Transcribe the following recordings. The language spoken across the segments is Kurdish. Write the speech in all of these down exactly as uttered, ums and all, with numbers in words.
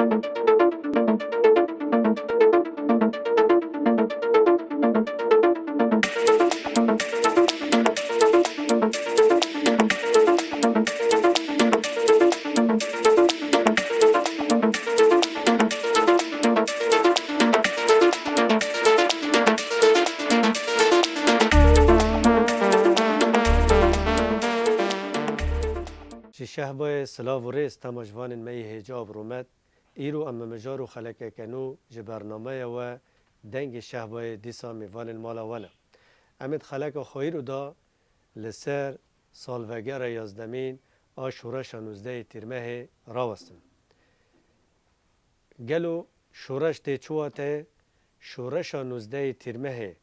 Ji Şehbayê silav û rêz temaşvanên me yê hêja û rûmet. Îro em bi mijar û xelekeke nû ji bernameya we Dengê Şehbayê dîsa mêvanên mala we ne. Em ê di xeleka xwe îro de li ser salvegera yazdemîn a şoreşa nûzdehê Tîrmehê rawestin. Gelo şoreş tê çi wateyê? Şoreşa nûzdehê Tîrmehê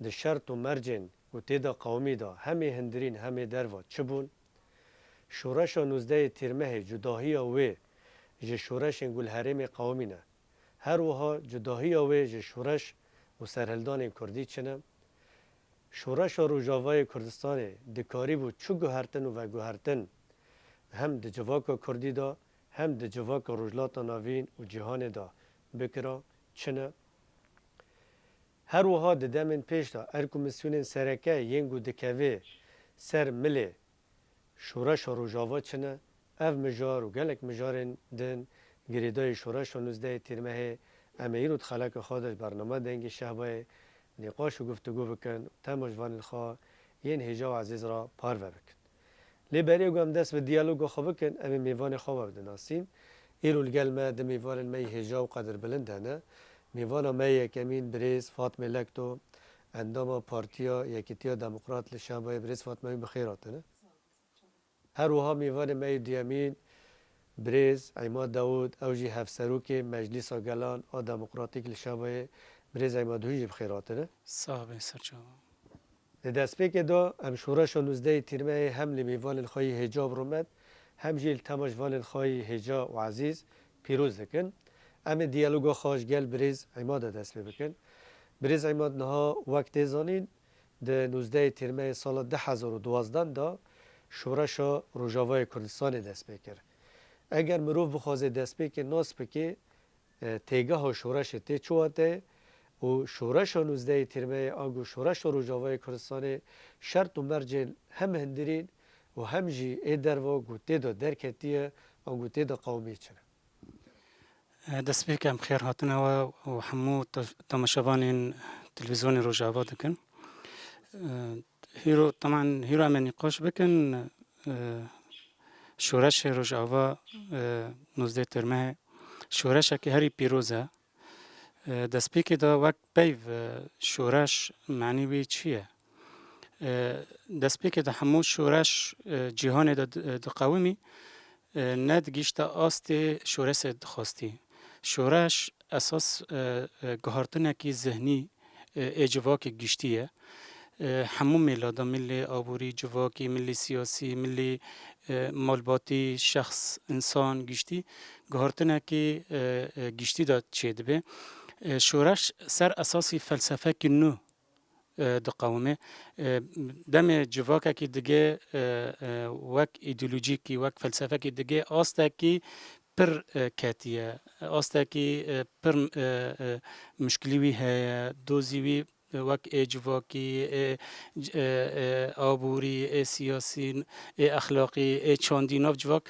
di şert û mercên ku tê de qewimî de hem ê hundirîn hem ê derva çi bûn? Şoreşa nûzdehê Tîrmehê cudahiya wê ji şoreşên ku li herêmê qewimî ne. Her wiha cudahiya wê ji şoreş û serhildanên kurdî çi ne? Şoreşa Rojavayê Kurdistanê dikarîbû çi guhertin û veguhertin hem di civaka kurdî de hem di civaka Rojhilata Navîn û cîhanê de bikira çi ne? Her wiha di demên pêş de erk û misyonên sereke yên ku dikevê ser milê şoreşa Rojava çi ne? Ev mijar û gelek mijarên din girêdayî şoreşa nûzdehê Tîrmehê em ê îro di xeleka xwe de ji bernama Dengê Şehbayê nîqaş û guftûgû bikin û temaşvanên xwe yên hêja û ezîz re parve bikin. Lê berê ku em dest bi diyaloga xwe bikin, em ê mêvanê xwe we bidinasîn. Îro li gel me di mêvanên me yê hêja û qedirbilind hene. Mêvana me yê yekemîn birêz Fatmê Lekto, endama Partiya Yekîtiya Demokrat li Şehbayê. Birêz Fatme, wî bi xêr hatine. Her wiha mêvanê me yê duyemîn birêz Îmad Dawûd, ew jî hevserokê Meclîsa Gelan a Demokratîk li Şehbayê. Birêz Îmad, hûn jî bi xêr hatine. Sax be, serçava. Di destpêkê de em şoreşa nûzdehê Tîrmehê hem li mêvanên xwe yê hêja û rûmet, hem jî li temaşvanên xwe yê hêja û ezîz pîroz dikin. Em ê diyaloga xwe ji gel birêz Îmad de dest pê bikin. Birêz Îmad, niha wek tê zanîn, di nûzdehê Tîrmehê sala du hezar û duwazdeh de şoreşa Rojavayê Kurdistanê dest pê kir. Eger mirov bixwaze destpêkê nas bike, e, têgeha şoreşê tê çi wate û şoreşa nûzdehê Tîrmehê ango şoreşa Rojavayê Kurdistanê şert û mercên hem hundirîn û hem jî ê derva ku tê de derketiye ango tê de qewimî çi ne? E, destpêk em xêr hatine we û hemû te-, temaşevanên televîzyonê Rojava dikin. E, hîro, teman hîro em ê nîqaş bikin, e, şoreşê Rojava, e, nûzdeh Tîrmehê şoreşekî herî pîroz e. E, destpêkê de wek peyv, e, şoreş manî wî çi ye? E, destpêkê de hemû şoreş, e, cîhanê de di-, diqewimî, e, nedigihîşte astê şoreşê dixwastî. Şoreş esas, e, e, guhartinekî zihnî, e, ê civakê giştî ye. E, hemû mêla de, milê aborî, civakî, milê siyasî, milê, e, malbatî, şexs, însan giştî, guhartinekî, e, e, giştî de çêdibe. E, şoreş ser esasî felsefekî nû, e, diqewime. E, demê civakekî dige, e, e, wek îdeolojîkî, wek felsefekî dige astekî pir, e, ketiye. Astekî, e, pir, e, e, muşkilî wî heye, dozî wî, e, wek ê civakî, ê c-, e, e, aborî, ê siyasî, ê exlaqî, ê çandî nav civak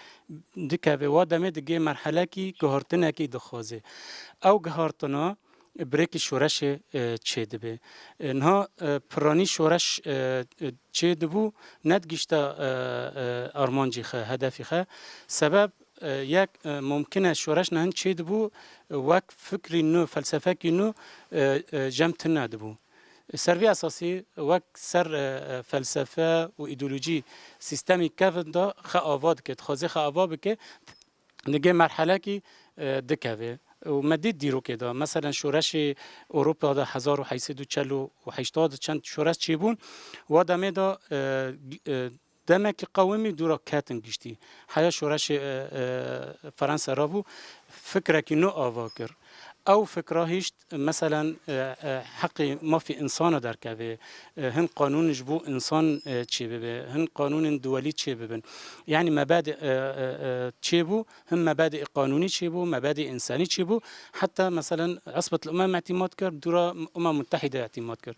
dikeve. Wa demê digê merhelekî guhartinekî dixwaze. Ew guhartina birêkî şoreşê, e, çêdibe. E, niha, e, piranî şoreş, e, e, çêdibû, nedigihîşte, e, e, armancî xwe, hedefî xwe. Sebeb, e, yek, e, mumkin e şoreş nihin çêdibû, e, wek fikrî nû, felsefekî nû, e, e, cem tune dibû. Ser vî esasî wek ser, e, e, felsefe û îdeolojî sîstemî kevin de xwe ava dike, dixwaze xwe ava bike, digê merhelekî, e, dikeve. Û me dît dîrokê de, meselen, şoreşê Ewropa de hezar û heyt sed û çel û heşt de çend şoreş çêbûn, wa demê de, e, e, demekî qewimî dûra ketin giştî. Heya şoreşê, e, e, Fransa rabû, fikrekî nû ava kir. Ew fikra hişt, meselen, e, e, heqê mafê insana derkeve, e, hin qanûn ji bo insan, e, çêbibe, hin qanûnên duwelî çêbibin. Yanî mebadê, e, e, e, çêbû, hin mebadê qanûnî çêbû, mebadê însanî çêbû. Heta, meselen, Isbetul Umem îtîmat kir, dûra Umem Mutehîde îtîmat kir.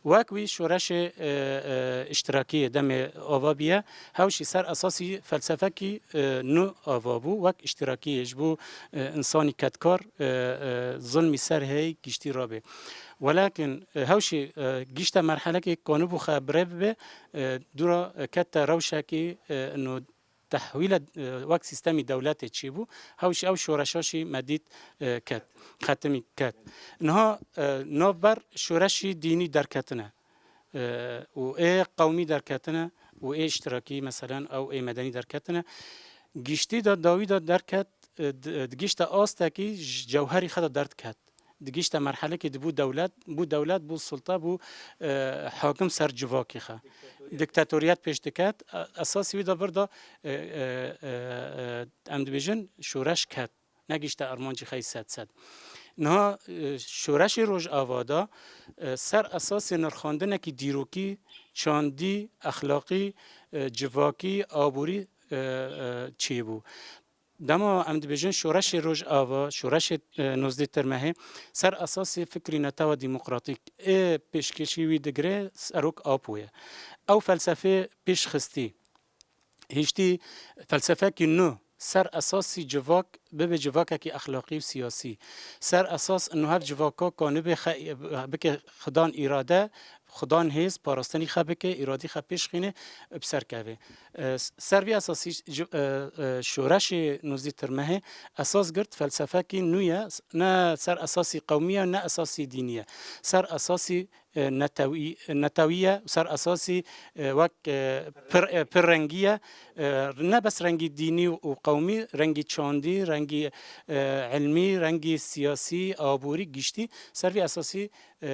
Wek wî şoreşê, e, e, îştirakî yê demê ava bûye, hewşî ser esasî felsefekî, e, nû ava bû, wek îştirakî yê ji bo, e, insanî kedkar, e, e, zilmî ser heyî giştî rabe. Welakin, e, hewşî, e, gişte merhelekê kanibû xwe birê bibe, e, dûra, e, kete rewşekî, e, nû tehwîle, e, wek sîstemî dewletê çêbû, hewşî ew şoreşa jî me dît, e, ket, xetimî ket. Niha, e, navber şoreşî dînî derketine, e, û ê qewmî derketine û ê îştirakî, meselen, ew ê medenî derketine. Giştî de dawî de derket, e, di, di gişte astekî ji cewherî xwe de derdiket. Digişte merhelekê dibû dewlet, bû dewlet, bû sulta, bû, e, hakim ser civakê xwe. Diktatoriyet pêş diket, e, esasî wî de vir de, e, e, e, e, em dibêjin şoreş ket. Negişte armancî xwe yî sed sed. Niha, e, şoreşê Rojava de, e, ser esasê nirxandinekî dîrokî, çandî, exlaqî, e, civakî, aborî, e, e, çêbû. Dema em dibêjin şoreşê Rojava, şoreşê, e, nozdeh Tirmehê, ser esasê fikrî netewa demokratîk ê pêşkêşî wî digire serok Apo ye. Ew felsefê pêş xistî. Hiştî felsefekî nû ser esasî civak bibe civakekî exlaqî û siyasî. Ser esas nû hev civaka kanibe xe-, bike xidan îrade, xudan hêz, parastinî xwe bike, îradî xwe pêş xîne, bi ser keve. E, s-, ser vî esasî ji-, e, e, şoreşê nozdeh Tirmehê esas girt felsefekî nû ye, s-, ne ser esasî qewmî ye, ne esasî dînî ye. Ser esasî, e, netewî, netewî ye, ser esasî, e, wek, e, pir, e, pirrengî ye. E, ne bes rengî dînî û qewmî, rengî çandî, rengî, e, ilmî, rengî siyasî, aborî, giştî. Ser vî esasî e, e,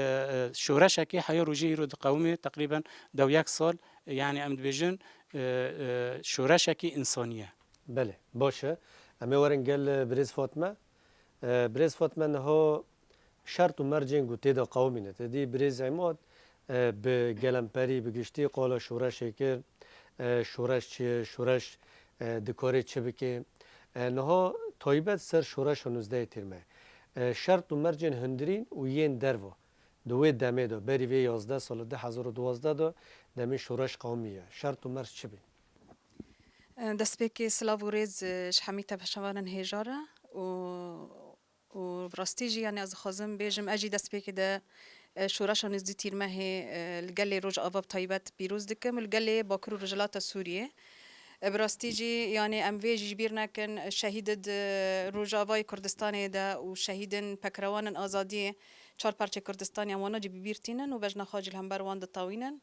şoreşekê heya rojê îro diqewime teqrîben dew yek sal, e, yanî em dibêjin, e, e, şoreşekî însanî ye. Belê, baş e. Em ê werin gel, e, birêz Fatme. E, birêz Fatme, niha şert û mercên ku tê de qewimîne. Te dî birêz Îmad, e, bi gelemperî, bi giştî qala şoreşê kir. E, şoreş çi ye? Şoreş, e, dikare çi bike? E, niha taybet ser şoreşa nozdehê Tîrmehê. E, şert û mercên hundirîn û yên derva. Di wê demê de, berî vê yazdeh sal, du hezar û duwazdeh de demê şoreş qewimî ye. Şert û merc çi bî? Destpêkê silav û rêz ji hemî temaşevanên hêja re û, û bi rastî jî, yanî ez dixwazim bêjim, ez jî destpêkê de, e, şoreşa nêzdî Tîrmehê, e, li gelê Rojava bi taybet pîroz dikim û li gelê Bakur û Rojhilata Sûriyê. E, bi rastî jî, yanî em vê jî ji bîr nekin, şehîdê di Rojavayê Kurdistanê de û şehîdên pekrewanên azadiyê çar parçeyê Kurdistanê em wana jî bi bîr tînin û bejna xwe jî li hember wan ditewînin.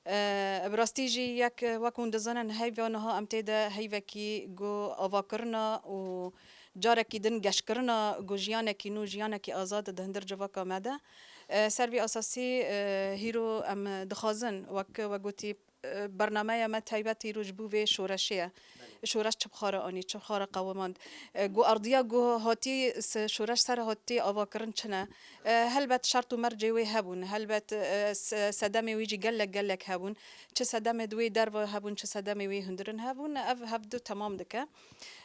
E, bi rastî jî yek, wek hûn dizanin, heyva niha em tê de heyvekî ku avakirina û carekî din geşkirina ku jiyanekî nû, jiyanekî azad di hundir civaka me de. E, ser vî esasî, e, hîro em dixwazin, wek we gotî, e, bernameya me taybet îro ji bo vê şoreşê ye. Şoreş çi bi xwe re anî, çi bi xwe re qewimand? E, ku ardiya ku hatî se-, şoreş ser hatî avakirin çi ne? E, helbet şert û mercê wê hebûn. Helbet, e, se-, sedemê wî jî gelek gelek hebûn. Çi sedemê di wê derve hebûn, çi sedemê wê hundirin hebûn. Ev hevdu temam dike.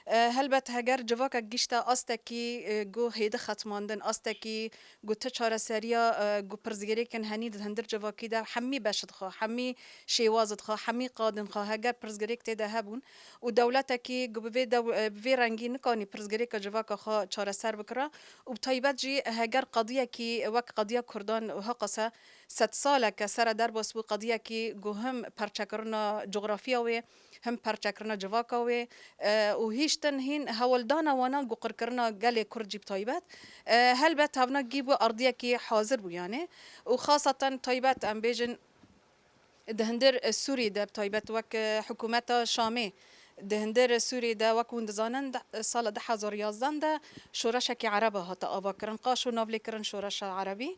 E, helbet heger civakek gişte astekî, e, ku hêdi xetmandin, astekî ku ti çareseriya, e, ku pirsgirêkin henî di hundir civakî de hemî beş dixwe, hemî şêwaz dixwe, hemî qadên xwe, heger pirsgirêk tê de hebûn û dewletekî ku bi vê dew-, e, bi vê rengî nikanî pirsgirêka civaka xwe çareser bikira û bi taybet jî heger qediyekî wek qediya Kurdan û heqasa sed saleke sere derbas bû, qediyekî ku him perçekirina cografya wê, him perçekirina civaka wê, e, û hîştin hîn hewldana wana ku qirkirina gelê Kurd jî bi taybet, e, helbet hevna gî bû ardiyekî hazir bû yanê. Û xaseten taybet em bêjin di hundir, e, Sûrî de bi taybet wek, e, hikûmeta Şamê di hundir Sûrî de wek hûn dizanin de, sala du hezar yazdeh de şoreşekî ereba hate avakirin, qaşo navlêkirin şoreşa erebî.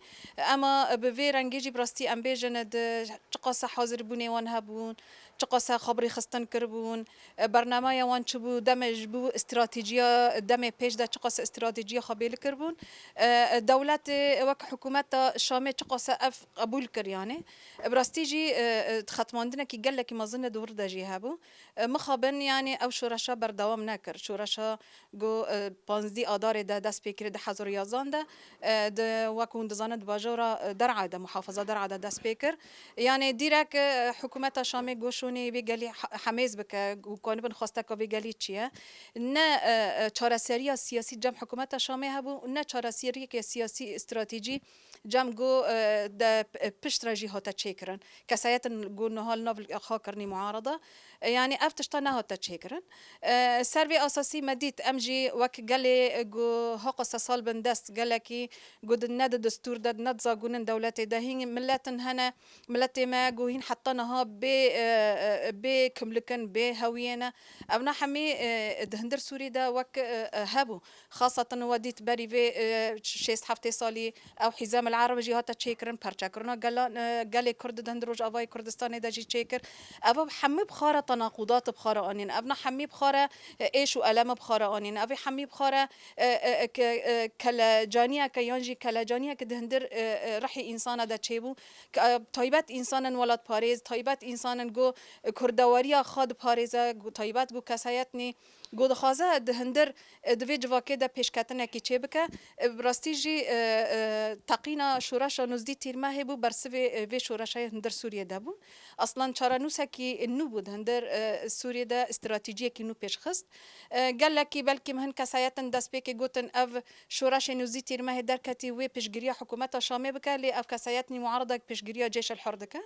Ema bi vê rengî jî bi rastî em bêjin di çiqasa hazir bûnê wan hebûn, Çiqas xwe bi rêxistin kiribûn, e, bernameya wan çi bû, demê ji bo stratejiya demê pêş de çiqas stratejiya xwe bêli kiribûn. E, dewletê wek hikûmeta Şamê çiqas ev qebûl kir, yanî. Bi rastî jî, e, e, xetmandinekî gelekî mezin di wir de jî hebû. E, mixabin, yanî ew şoreşa berdewam nekir. Şoreşa ku, e, panzdî Adarê de dest pê kir, du hezar û yazdan de, e, di, wek hûn dizanin, di bajara, e, Der'a de, muhafaza Der'a de dest pê kir. Yanî dîrek, e, hikûmeta Şamê ku şûnê vê gelî he-, hemêz bike û kanibin xwesteka vê gelî çi ye. Ne, e, e, çareseriya siyasî cem hikûmeta Şamê hebû, ne çareseriyeke siyasî stratejî cem ku, e, de p-, pişt re jî hate çêkirin. Kesayetin ku niha li nav xwe kirnî muarada, e, yanî ev tişta nehate çêkirin. E, ser vê asasî me dît, em jî wek gelê, e, ku haqasa sal bin dest, gelekî ku di, ne di destûr de, ne di zagonên dewletê de, hîn miletin hene, miletê me ku hîn heta niha bê, e, e, bê kimlikin, bê hewiyê ne. Evna hemî, e, di hundir Sûrî de wek, e, e, hebû. Xasatin we dît berî vê, e, şêst heftê salî ew Hîzam el Ereb jî hate çêkirin, perçekirina gelan, e, gelê Kurd di hundir Rojavayê Kurdistanê de jî çêkir. Ev hemî bi xwe re tenaqudat bi xwe re anîn. Evna hemî bi xwe re, e, êş û elem bi xwe re anîn. Ev hemî bi xwe re, e, e, e, ke-, e, kelecaniyeke yan jî kelecaniyeke di hundir, e, e, rihê însana de çêbû. Ke-, e, taybet însanên welatparêz, taybet însanên ku, e, kurdewariya xwe diparêze, ku taybet ku kesayetnî ku dixwaze di hundir, e, di vê civakê de pêşketinekî çêbike. E, bi rastî jî, e, e, teqîna şoreşa nûzdî Tîrmehê bû, bersivê, e, vê şoreşê hundir Sûriyê de bû. Aslan çarenûsekî nû bû di hundir, e, Sûriyê de stratejiyekî nû pêş xist. E, gelekî belkî min hin kesayetin destpêkê gotin ev şoreşê nûzdî Tîrmehê derketî wê piştgiriya hikûmeta Şamê bike, lê ev kesayetnî muaredek piştgiriya Ceyş el Hur dike,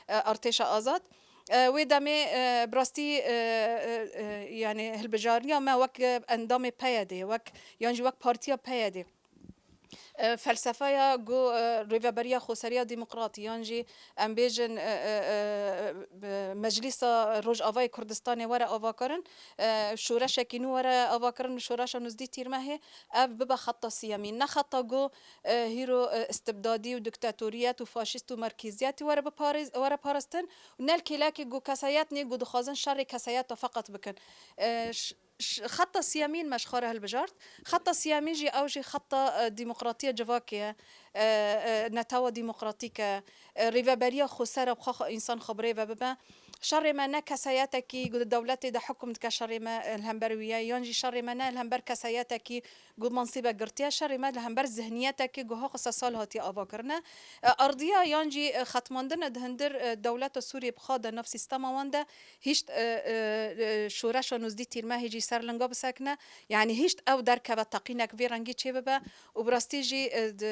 e, Artêşa Azad. E, wê demê, e, bi rastî, e, e, e, yanî hilbijariya me wek endamê P Y D'ê, wek, yan jî wek partiya P Y D'ê, e, felsefeya ku, e, Rêveberiya Xweseriya Demokratî, yan jî em bêjin, e, e, e, e, Meclîsa Rojavayê Kurdistanê were avakirin, e, şoreşekî nû were avakirin, şoreşa nûzdî Tîrmehê, ev bibe xeta siyemîn. Ne xeta ku, e, hîro, e, istibdadî û diktatoriyet û faşîst û merkeziyetî were biparêz-, were parastin. Ne li kêlekê ku kesayetnê ku dixwazin şerê kesayeta feqet bikin. E, ş-, ş-, xeta siyemîn me ji xwe re hilbijart. Xeta siyemîn jî ew jî xeta, e, demokratiya civakê ye. E, e, netewa demokratîk e. E, rêveberiya xweser e, bi xwe xwe însan xwe bi rê ve bibe. Şerê me ne kesayetekî ku di dewletê de hukm dike şerê me, e, li hember wî ye, yan jî şerê me ne li hember kesayetekî ku mansîbe girtiye, şerê me li hember zihniyetekî ku haqisa sal hatiye avakirine. E, ardiya yan jî, e, xetmandine di hundir, e, dewleta Sûriyê bi xwe de nav sîstema wan de hîşt, e, e, e, şoreşa nûzdî Tîrmehê jî ser linga bisekine. Yanî hîşt ew derkeve teqînek vê rengî çêbibe û bi rastî jî, e, di,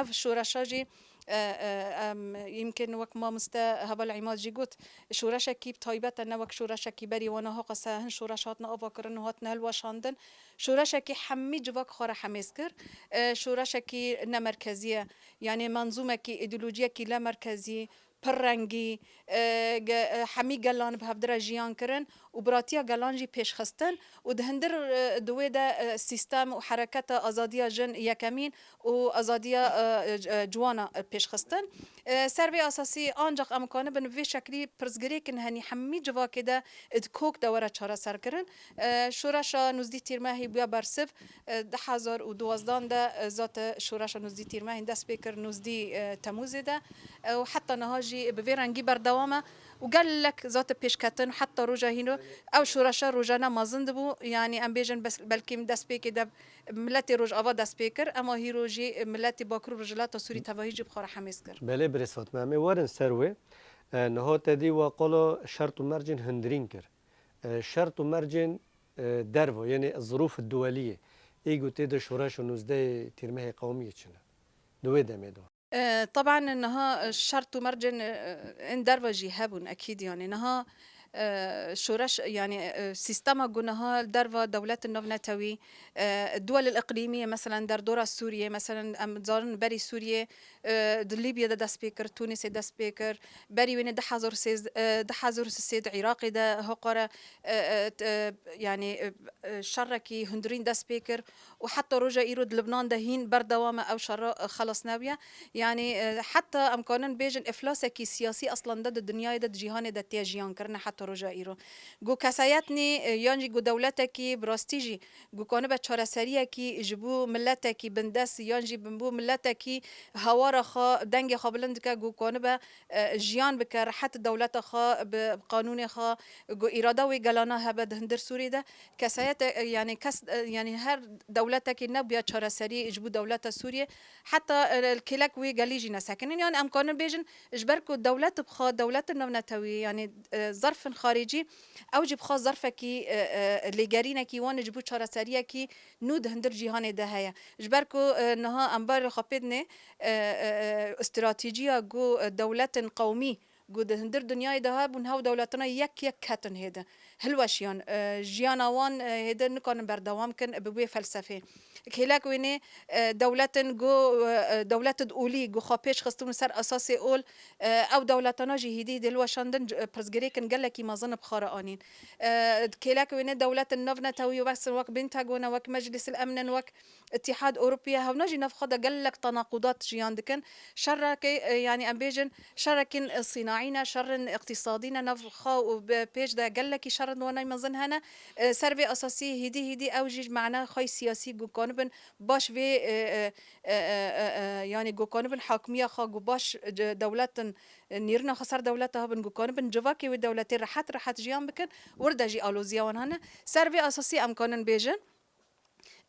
ev şoreşa jî, e, e, em, yimkin wek mamoste Heval Îmad jî got, şoreşekî bi taybet e, ne wek şoreşekî berî wana haqisa hin şoreş hatine avakirin û hatine hilweşandin. Şoreşekî hemî civak xwe re hemêz kir. E, şoreşekî ne merkezî ye. Yanî menzûmekî, îdeolojiyekî ne merkezî, pir rengî, e, ge-, e, hemî gelan bi hevdira jiyan kirin û biratiya gelan jî pêş xistin û di hundir, e, di wê de, e, sîstem û hereketa azadiya jin yekemîn û azadiya, e, c-, e, ciwana, e, pêş xistin. E, ser vê asasî ancaq em kanibin vê şeklî pirsgirêkin henî hemî civakê de di kok de were çareserkirin. E, şoreşa nûzdî Tîrmehê bûye bersiv. E, du hezar û duwazdan de, e, zate şoreşa nûzdî Tîrmehê dest pê kir, nûzdî, e, Temûzê de. E, û heta niha jî bi vê rengî berdewam e. Û gelek zate pêşketin heta roja hîno ew şoreşa rojane mezin dibû. Yanî em bêjin bes-, belkî destpêkê de miletê Rojava dest pê kir, ema hîro jî miletê Bakur û Rojhilata Sûrî tevahî jî bi xwe re hemêz kir. Belê birêz Fatma, em ê werin ser wê. E, niha te dî we qala şert û mercên hundirîn kir. E, şert û mercên, e, derva, yanî zirûf duweliyê, ê ku tê de şoreş û nûzdehê Tîrmehê qewimiyê çi ne? Di wê demê de. E, teban niha, e, şert û mercên, e, ên derva jî hebûn, ekîd, yanî niha, E, şoreş, yanî, e, sîstema gunaha li derva dewletin navnetewî, e, duwel îqlîmî, meselen, derdora Sûriyê, meselen, em zanin berî Sûriyê, e, di Lîbyê de dest pê kir, Tunîsê dest pê kir, berî wênê du hezar û sêzdeh, e, du hezar û sisê di Iraqê de hoqara, e, e, t-, e, yanî, e, e, şerekî hundirîn dest pê kir û heta roja îro di Libnan de hîn berdewam e ew şera, e, xelas nebûye. Yanî, e, heta em kanin bêjin îflasekî siyasî aslında di dinyayê de, di cîhanê de tê jiyan kirine heta roja îro. Ku kesayetnî, e, yan jî ku dewletekî bi rastî jî ku kanibe çareseriyekî ji bo miletekî bindest yan jî bi bo miletekî hawara xwe, dengê xwe bilind dike, ku kanibe, e, jiyan bike, rehet dewleta xwe bi qanûnê xwe, ku îrada wê gelana hebe di hundir Sûriyê de. Kesayete, e, yanî kes, e, yanî her dewletekî nebûye çareserî ji bo dewleta Sûriyê. Heta, e, kêlek wê gelî jî nesekinin. Yanî em kanin bêjin, ji ber ku dewlet bi xwe, dewletin navnetewî, yanî, e, zerfin xaricî, ew jî bi xwe zerfekî, e, e, lêgerînekî wan ji bo çareseriyekî nû di hundir cîhanê de heye. Ji ber ku, e, niha em barê xwe pê dinê, e, e, e, stratejiya ku, e, dewletin qewmî ku di hundir dinyayê de hebûn, hew dewletana yek yek ketin hêdî. Hilweşiyan, e, jiyana wan, e, hêdî nikarin berdewam kin bi wê felsefê. Kêlek wênê, e, dewletin ku, e, e, dewletin olî ku xwe pêş xistibûn ser esasê ol, e, ew dewletana jî hêdî hêdî hilweşandin, c-, pirsgirêkin gelekî mezin bi xwe re anîn. E, kêlek wênê dewletin navnetewî wek, wek Pentagon e, wek Meclîsil Emn in, wek Îtîhad Ewropî ye, hewna jî nav xwe de gelek tenaqudat jiyan dikin. Şerekê, e, yanî em bêjin, şerekên, e, sînaî ne, şerin îqtîsadî ne, nav xwe û bi pêş de gelekî şerin wanay mezin hene. E, ser vê esasî hîdî hîdî ew jî ji mena xwe yî siyasî ku kanibin baş vê, e, e, e, e, e, e, yanî ku kanibin hakimiya xwe ku baş, e, dewletin, e, nêrina xwe ser dewleta hebin ku kanibin civakê wê dewletê rehet rehet jiyan bikin, wir de jî aloziya wan hene. Ser vê esasî em kanin bêjin,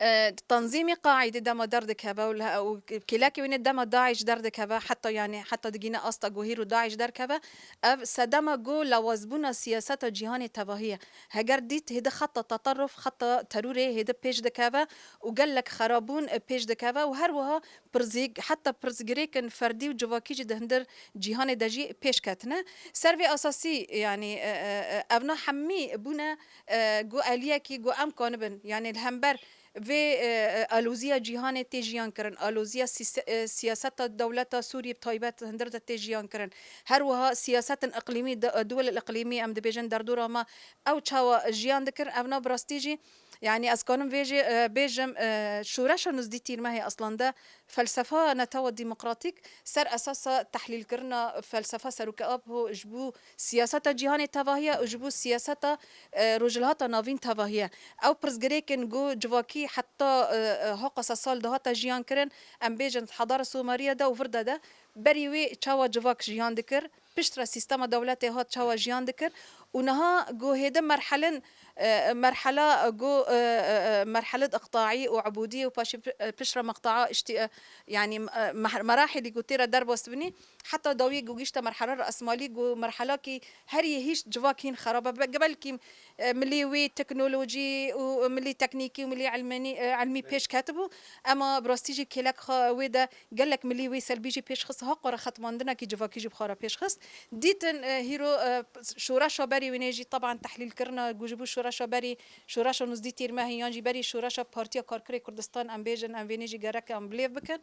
e, Tanzîmî Qaîdê dema derdikeve û li he-, û kêlekê wênê dema DAIŞ derdikeve, heta, yanî, heta digîne asta ku hîro DAIŞ derkeve, ev sedema ku lawazbûna siyaseta cîhanê tevahî ye. Heger dît hêdî xeta teteruf, xeta terorê hêdî pêş dikeve û gelek xerabûn, e, pêş dikeve û her wiha pirsgirêk, heta pirsgirêkin ferdî û civakî jî di hundir cîhanê de jî pêş ketine. Ser vê esasî, yanî, e, e, e, evna hemî bûne, e, ku aliyekî ku em kanibin, yanî li hember vê, e, e, aloziya cîhanê tê jiyan kirin, aloziya sîse-, e, siyaseta dewleta Sûriyê bi taybet hundir de tê jiyan kirin. Her wiha siyasetin iqlîmî, de-, duwel iqlîmî em dibêjin derdora me ew çawa jiyan dikir, evna bi rastî jî, yanî ez kanim vê jî, e, bêjim, e, şoreşa nûzdî tîrmehê aslında felsefa netewa demokratîk ser esasa tehlîlkirina felsefa serokê Apo ji bo siyaseta cîhanê tevahiye û ji bo siyaseta, e, Rojhilata Navîn tevahiye. Ew pirsgirêkin ku civakî heta, e, e, hoqasa sal dihate jiyan kirin, em bêjin di hedara Somariya de û vir de de, berî wê çawa civak jiyan dikir, piştre sîstema dewletê hat çawa jiyan dikir û niha ku hêdî merhelin, e, merhela ku, e, e, e, merhelit iqtaî û ibûdî û paşê pi-, e, piştre miqtaa iştî, e, yanî, e, meh-, merahilî ku tê re derbas dibinî, heta dawiyê ku gihîşte merhela rasmalî ku merhelakî herî hîşt civak hîn xerab e. Be-, belkî, e, milî wî teknolojî û milî teknîkî û milî ilmenî, e, ilmî pêş ketibû, ema bi rastî jî kêlek xwe wê de gelek milî wê selbî jî pêş xist, haqora xetmandinekî civakî jî bi xwe re pêş xist. Dîtin, e, hîro, e, şoreşa berî wênê jî teban tehlîlkirina ku ji bo şoreşa berî, şoreşa nûzdî tîrmehê yan jî berî şoreşa Partiya Karkerê Kurdistan, em bêjin, em vênê jî gerek em bilêv bikin.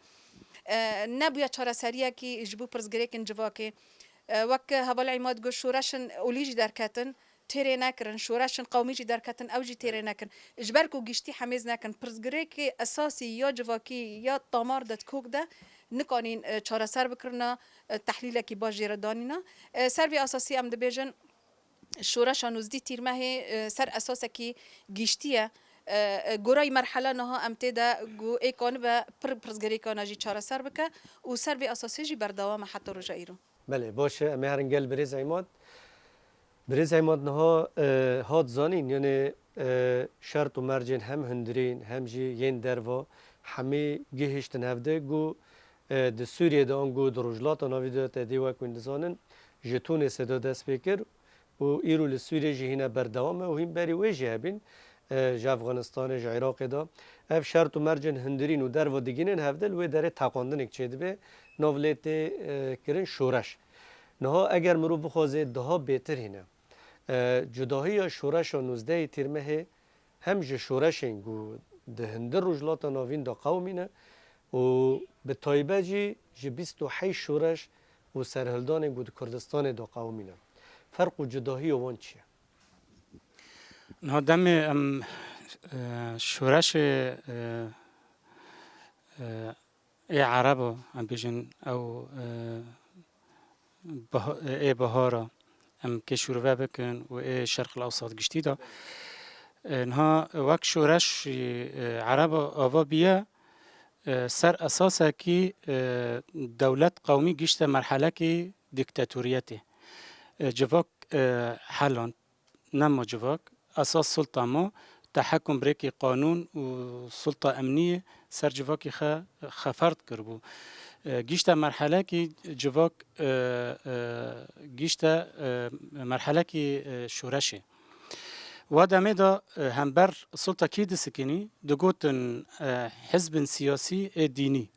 E, nebûye çareseriyekî ji bo pirsgirêkin civakê. E, wek heval Îmad got, şoreşin olî jî derketin, têrê nekirin, şoreşin qewmî jî derketin, ew jî têrê nekin. Ji ber ku giştî hemêz nekin, pirsgirêkê esasî ya civakî ya tamar de di kok de nikanîn, e, çareser bikirina, e, tehlîlekî baş jê re danîna. E, ser vê esasî em dibêjin, şoreşa nûzdî tîrmehê, e, ser esasekî giştî ye. E, e, gorayî merhela niha em tê de ku ê kanibe pir pirsgirêkana jî çareser bike û ser vê esasê jî berdewam e heta roja îro. Belê, baş e, em ê herin gel birêz Îmad. Birêz Îmad niha, e, hat zanîn, yanî, e, şert û mercên hem hundirîn hem jî yên derva hemî gihiştin hevdê ku, e, di Sûriyê de ango di Rojhilata Navî de te dî wek hûn dizanin, ji Tunîsê de dest pê kir û îro li Sûriyê jî hîne berdewam e û hîn berî wê jî hebîn, e, ji Efxanistanê, ji Iraqê de. Ev şert û mercên hundirîn û derva digînin hevdê, li wê derê teqandinek çêdibe, nav lê tê, e, kirin şoreş. Niha eger mirov bixwaze daha bêtir hîne, E, cudahiya şoreşa nozdehê Tîrmehê hem ji şoreşên ku di hindir Rojhilata Navîn de qewimîne û bi taybet jî ji bîst û heşt şoreş û serhildanên ku di Kurdistanê de qewimîne. Ferq û cudahiya wan çi ye? Niha demê em, e, şoreşê, e, e, ê Erebo, em bêjin ew, e, bah-, ê bihara, em kê şûrve bikin û ê Şerq el Ewsat giştî de. E, niha wek şoreş, e, Erebo ava biye, e, ser esasekî, e, dewlet qewmî gişte merhelekî dîktatoriyetê. E, civak, e, heland, nema civak, esas sulta ma, tehekum bi rêkê qanûn û sulta emniyê ser civakî xe, xeferd kiribû. E, gişte merhelekî civak, e, e, gişte, e, merhelekî, e, şoreşê. Wa demê de, e, hember sulta kî disikinî, digotin, e, hizbin siyasî ê dînî.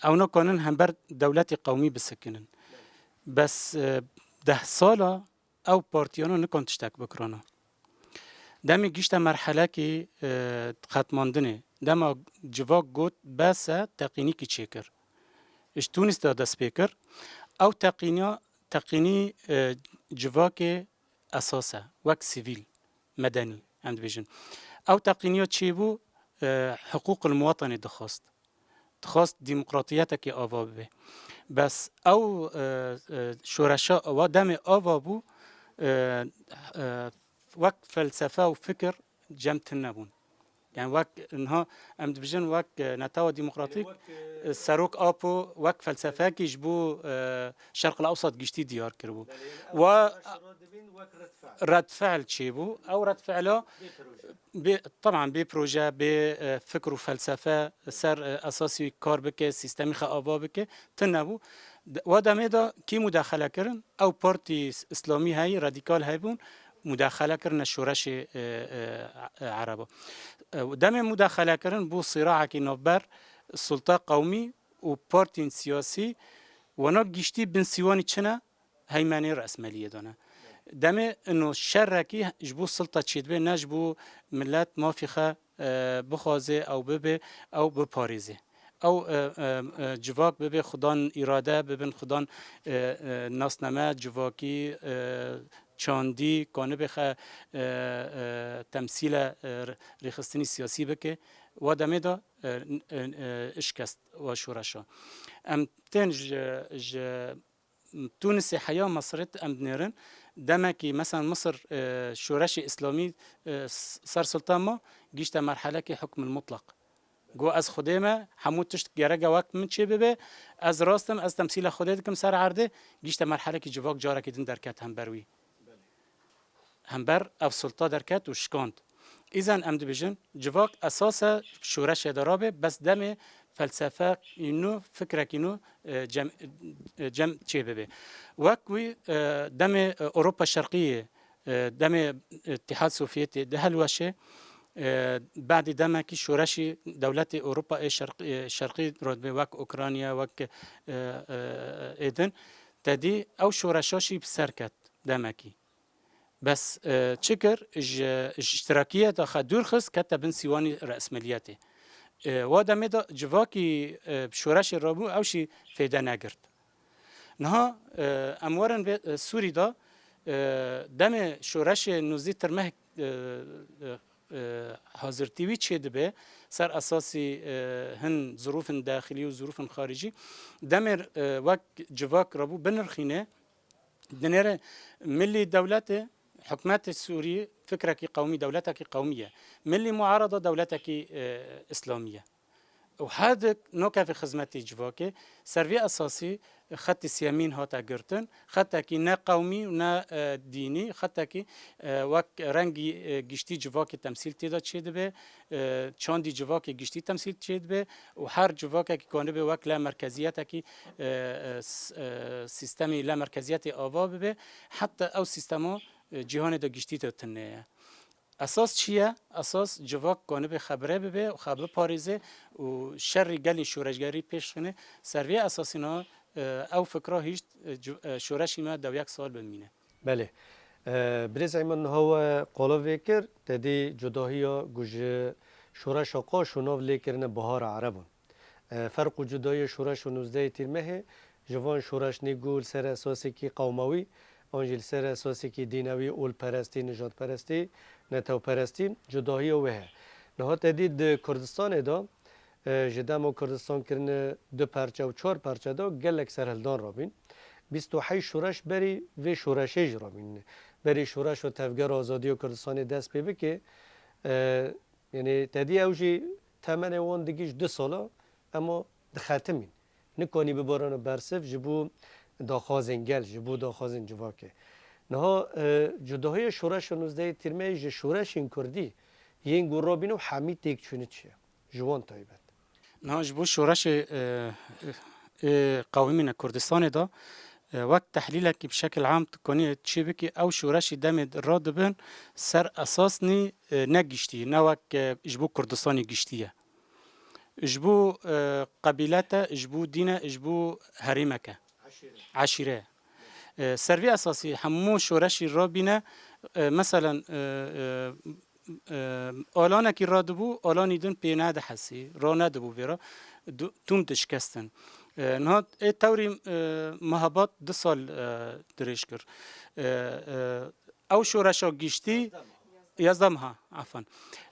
Ew nakanin hember dewletê qewmî bisikinin. Bes, e, deh sala ew partiyana nikan tiştek bikirana. Demê gişte merhelekî, e, xetmandinê, dema civak got bes e, teqînîkî çêkir. Ji Tûnis de dest pê kir. Ew teqîniya, teqînî, e, civakê esas e, wek sivîl, medenî, em dibêjin. Ew teqîniya çêbû, e, hiqûqil muwatenê dixwast. Dixwast demokratiyetekê ava bibe. Bes ew, e, e, şoreşa ewa demê ava bû, e, e, wek felsefe û fikir cem tune bûn. Yani wek niha em dibêjin wek, e, Netewa Demokratîk, e, Serok Apo wek felsefekî ji bo, e, Şerq el Ewsat giştî diyar kiribû. Wa red fi'l çêbû. Ew red fi'la bê, teban bê proje, bê, e, fikr û felsefe ser, e, esasî kar bike, sîstemî xwe ava bike, tune bû. De-, wa demê de kî mudaxele kirin? Ew partî s-, îslamî heyî, radîkal hebûn, mudaxele kirine şoreşê, e, e, e, Ereba. E, demê mudaxele kirin bû sîraekî navber sulta qewmî û partîn siyasî, wana giştî bin sîwanî çi ne? Heymenê resmeliyê de ne. Demê ino şerekî ji bo silta çêdibe, ne ji bo milet mafî xwe, e, bixwaze ew bibe, ew biparêze. Ew, e, e, e, civak bibe xudan îrade, bibin xudan, e, e, nasname, civakî, e, çandî, kanibe xwe, e, e, temsîle, e, rêxistinî siyasî bike. Wa demê de, e, n-, e, e, işkest wa şoreşa. Em tên ji, ji Tûnisê heya Misirê em dinêrin. Demekî, mesela Misir, e, şoreşê îslamî, e, s-, ser sultan ma gişte merhelekê hukmil mutlaq. Got, ez Xwedê me, hemû tişt gereke wek min çê bibe, ez rast im, ez temsîla Xwedê dikim ser erdê, gişte merhelekî civak carekî din derket hember wî. Hember ev sulta derket û şikand. Îzen em dibêjin, civak esas e şoreşê de rabe, bes demê felsefeyî nû, fikrekî nû, e, cem, e, cem çê bibe. Wek wî, e, demê, e, Ewropa Şerqiyê, e, demê Îtîhad Sovyetê di helweşê, e, badî demekî şoreşî dewletê Ewropa ê Şerq-, e, Şerqî radibe wek Ukrayna, wek, e, e, êdin. Te dî ew şoreşa şî bi ser ket demekî. Bes, e, çi kir? Ji, ji îştirakiyeta xwe dûr xist, kete bin sîwanî resmeliyetê. E, wa demê de civakî, e, bi şoreşê rabû, ew jî fêde negirt. Niha, e, em werin vê, e, Sûrî de, e, demê şoreşê nûzdî Tirmeh, e, e, e, hazirtî wî çêdibe, ser esasî, e, hin zirûfin daxilî û zirûfin xaricî, demê, e, wek civak rabû binirxîne, Dinêre milî dewletê, hikûmetê Sûrî fikrekî qewmî, dewletekî qewmî ye. Milî muarada dewletekî, e, îslamî ye. Û her dik nakeve xizmetê civakê, ser vê esasî xetê sêyemîn hate girtin, xetekî ne qewmî û ne, e, dînî, xetekî, e, wek rengî, e, giştî civakê temsîl tê de çêdibe, e, çandî civakê giştî temsîl çêdibe û her civakekî kanibe wek le merkeziyeteki, e, e, s-, e, sîstemî le merkeziyetê ava bibe, heta ew sîstema, e, cîhanê de giştî de tune ye. Esas çi ye? Esas civak kanibe xebire bibe û xwe biparêze û şerî gelî şoreşgerî pêş xine. Ser vê esasî na, e, ew fikra hîşt, e, civ-, e, şoreşî me dewyek sal bimîne. Belê. E, Birêz Eyman, niha we qala vê kir, te dî cudahiya ku ji şoreşa qaş û nav lê kirine Bihara Ereban. E, ferq û cudayê şoreş û nûzdehê Tîrmehê ji van şoreşnî ku li ser esasekî qewmawî, an jî li ser esasekî dînewî, olperestî, nijadperestî, netewperestî, cudahiya wê heye. Niha te dî di Kurdistanê de, e, ji dema Kurdistan kirine du perçe û çar perçe de gelek serhildan rabîn. Bîst û heşt şoreş berî vê şoreşê jî rabîn. Berî şoreş û tevgera azadiya Kurdistanê dest pê bike, e, yanî te dî ew jî temenê wan digihîşt du sala, ema dixetimîn. Nikanî bibarana bersiv ji bo daxwazên gel, ji bo daxwazên civakê. Niha, e, cudahiya şoreşa nûzdehê Tîrmehê ji şoreşên kurdî yên ku rabîne û hemî têkçûnî çi ye? Ji wan taybet. Niha ji bo şoreşê, e, e, e, qewimîne Kurdistanê de, e, wek tehlîlekî bi şekil am tu konî çê bikî, ew şoreşî demê radibin ser esasnî, e, ne giştî, ne wek, e, ji bo Kurdistanê giştî ye. Ji bo, e, qebîle te, ji bo dîn e, ji bo herêmek e. Eşîre. E, ser vî esasî hemû şoreşî rabîne, e, meselen, e, e, e, alanekî radibû, alanî din pê nedihesî, ranedibû vê re, du-, tûm dişkestin. E, niha ê tewrî, e, mehabat du sal, e, dirêj kir. E, e, ew şoreşa giştî, yazdeh meha, efan.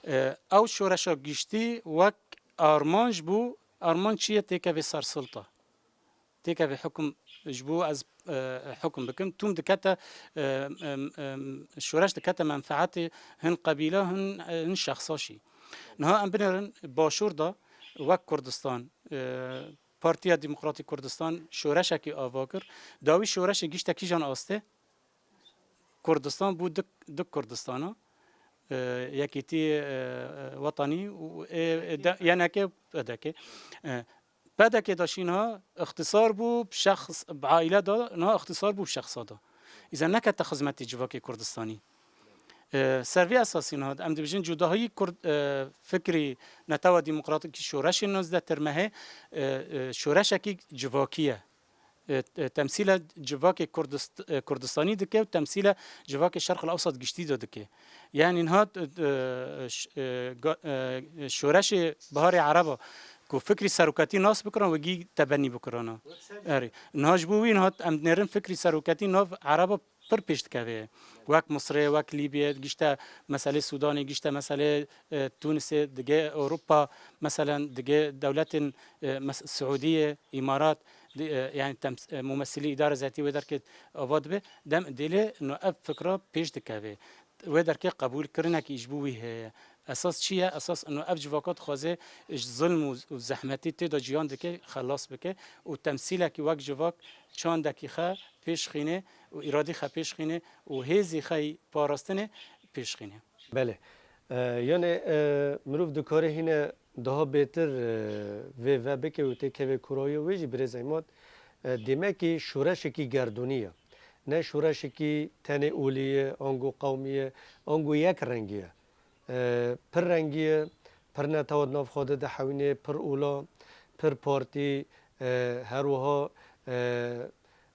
E, ew şoreşa giştî wek armanc bû, armanc çi ye, têkevê ser silta. Têkevê hukum ji bo ez, e, hukum bikim, tûm dikete, e, em, em, şoreş dikete menfeetê hin qebîla, hin, e, hin şexsa jî. Niha em binêrin başûr de wek Kurdistan, e, Partiya Demokratîk Kurdistan şoreşekî ava kir. Dawî şoreşê gişte kîjan astê? Kurdistan bû du, du Kurdistana, e, Yekîtî, e, e, Wetanî û ê, ê de, yenekê P D K. E, P D K de jî niha îxtisar bû bi şexs, bi aîle de, niha îxtisar bû bi şexsa de. Îza nekete xizmetê civakê Kurdistanî. E, ser vê esasî niha em dibêjin cudahî Kurd, e, fikrî Netewa Demokratîk Şoreşê nozdeh Tirmehê, e, e, şoreşekî civakî ye. E, e, temsîle civakê Kurdist-, e, Kurdistanî dike û temsîle civakê Şerq el Ewsat giştî de dike. Yanî niha, e, e, ş-, e, ga-, e, şoreşê Biharê Ereba ku fikrî serokatî nas bikirana, wegî tebenî bikirana. Erê. Niha ji bo wî niha em dinêrin fikrî serokatî nav Ereba pir pêş dikeve. Wek Misirê, wek Lîbiyê, gişte meselê Sûdanê, gişte meselê, e, Tûnisê, dige Ewropa, meselen dige dewletên, e, mes-, Siûdiyê, Îmarat, di-, e, yani tems-, e, mumessilî îdare zetî wê derkê ava dibe. Dem dêlê no ev fikra pêş dikeve. Wê derkê qebûlkirinekî ji bo wî heye. Esas çi ye? Esas ino ev civaka dixwaze ji zilm û, û zehmetî tê de ciyan dike, xelas bike û temsîlekî wek civak çandekî xwe pêş xîne û îradî xwe pêş xîne û hêzî xwe yî parastinê pêş xîne. Belê. E, yani, e, mirov dikare hîne daha bêtir, e, vê ve bike û têkeve kûrayî wê jî birêz Eymat, e, demekî şoreşekî gerdûnî ye. Ne şoreşekî tenê olî ye, ango qewmî ye, ango yek rengî ye. E, pir rengî ye, pir netewa di nav xwe de dihewîne, pir ola, pir partî, e, her wiha, e,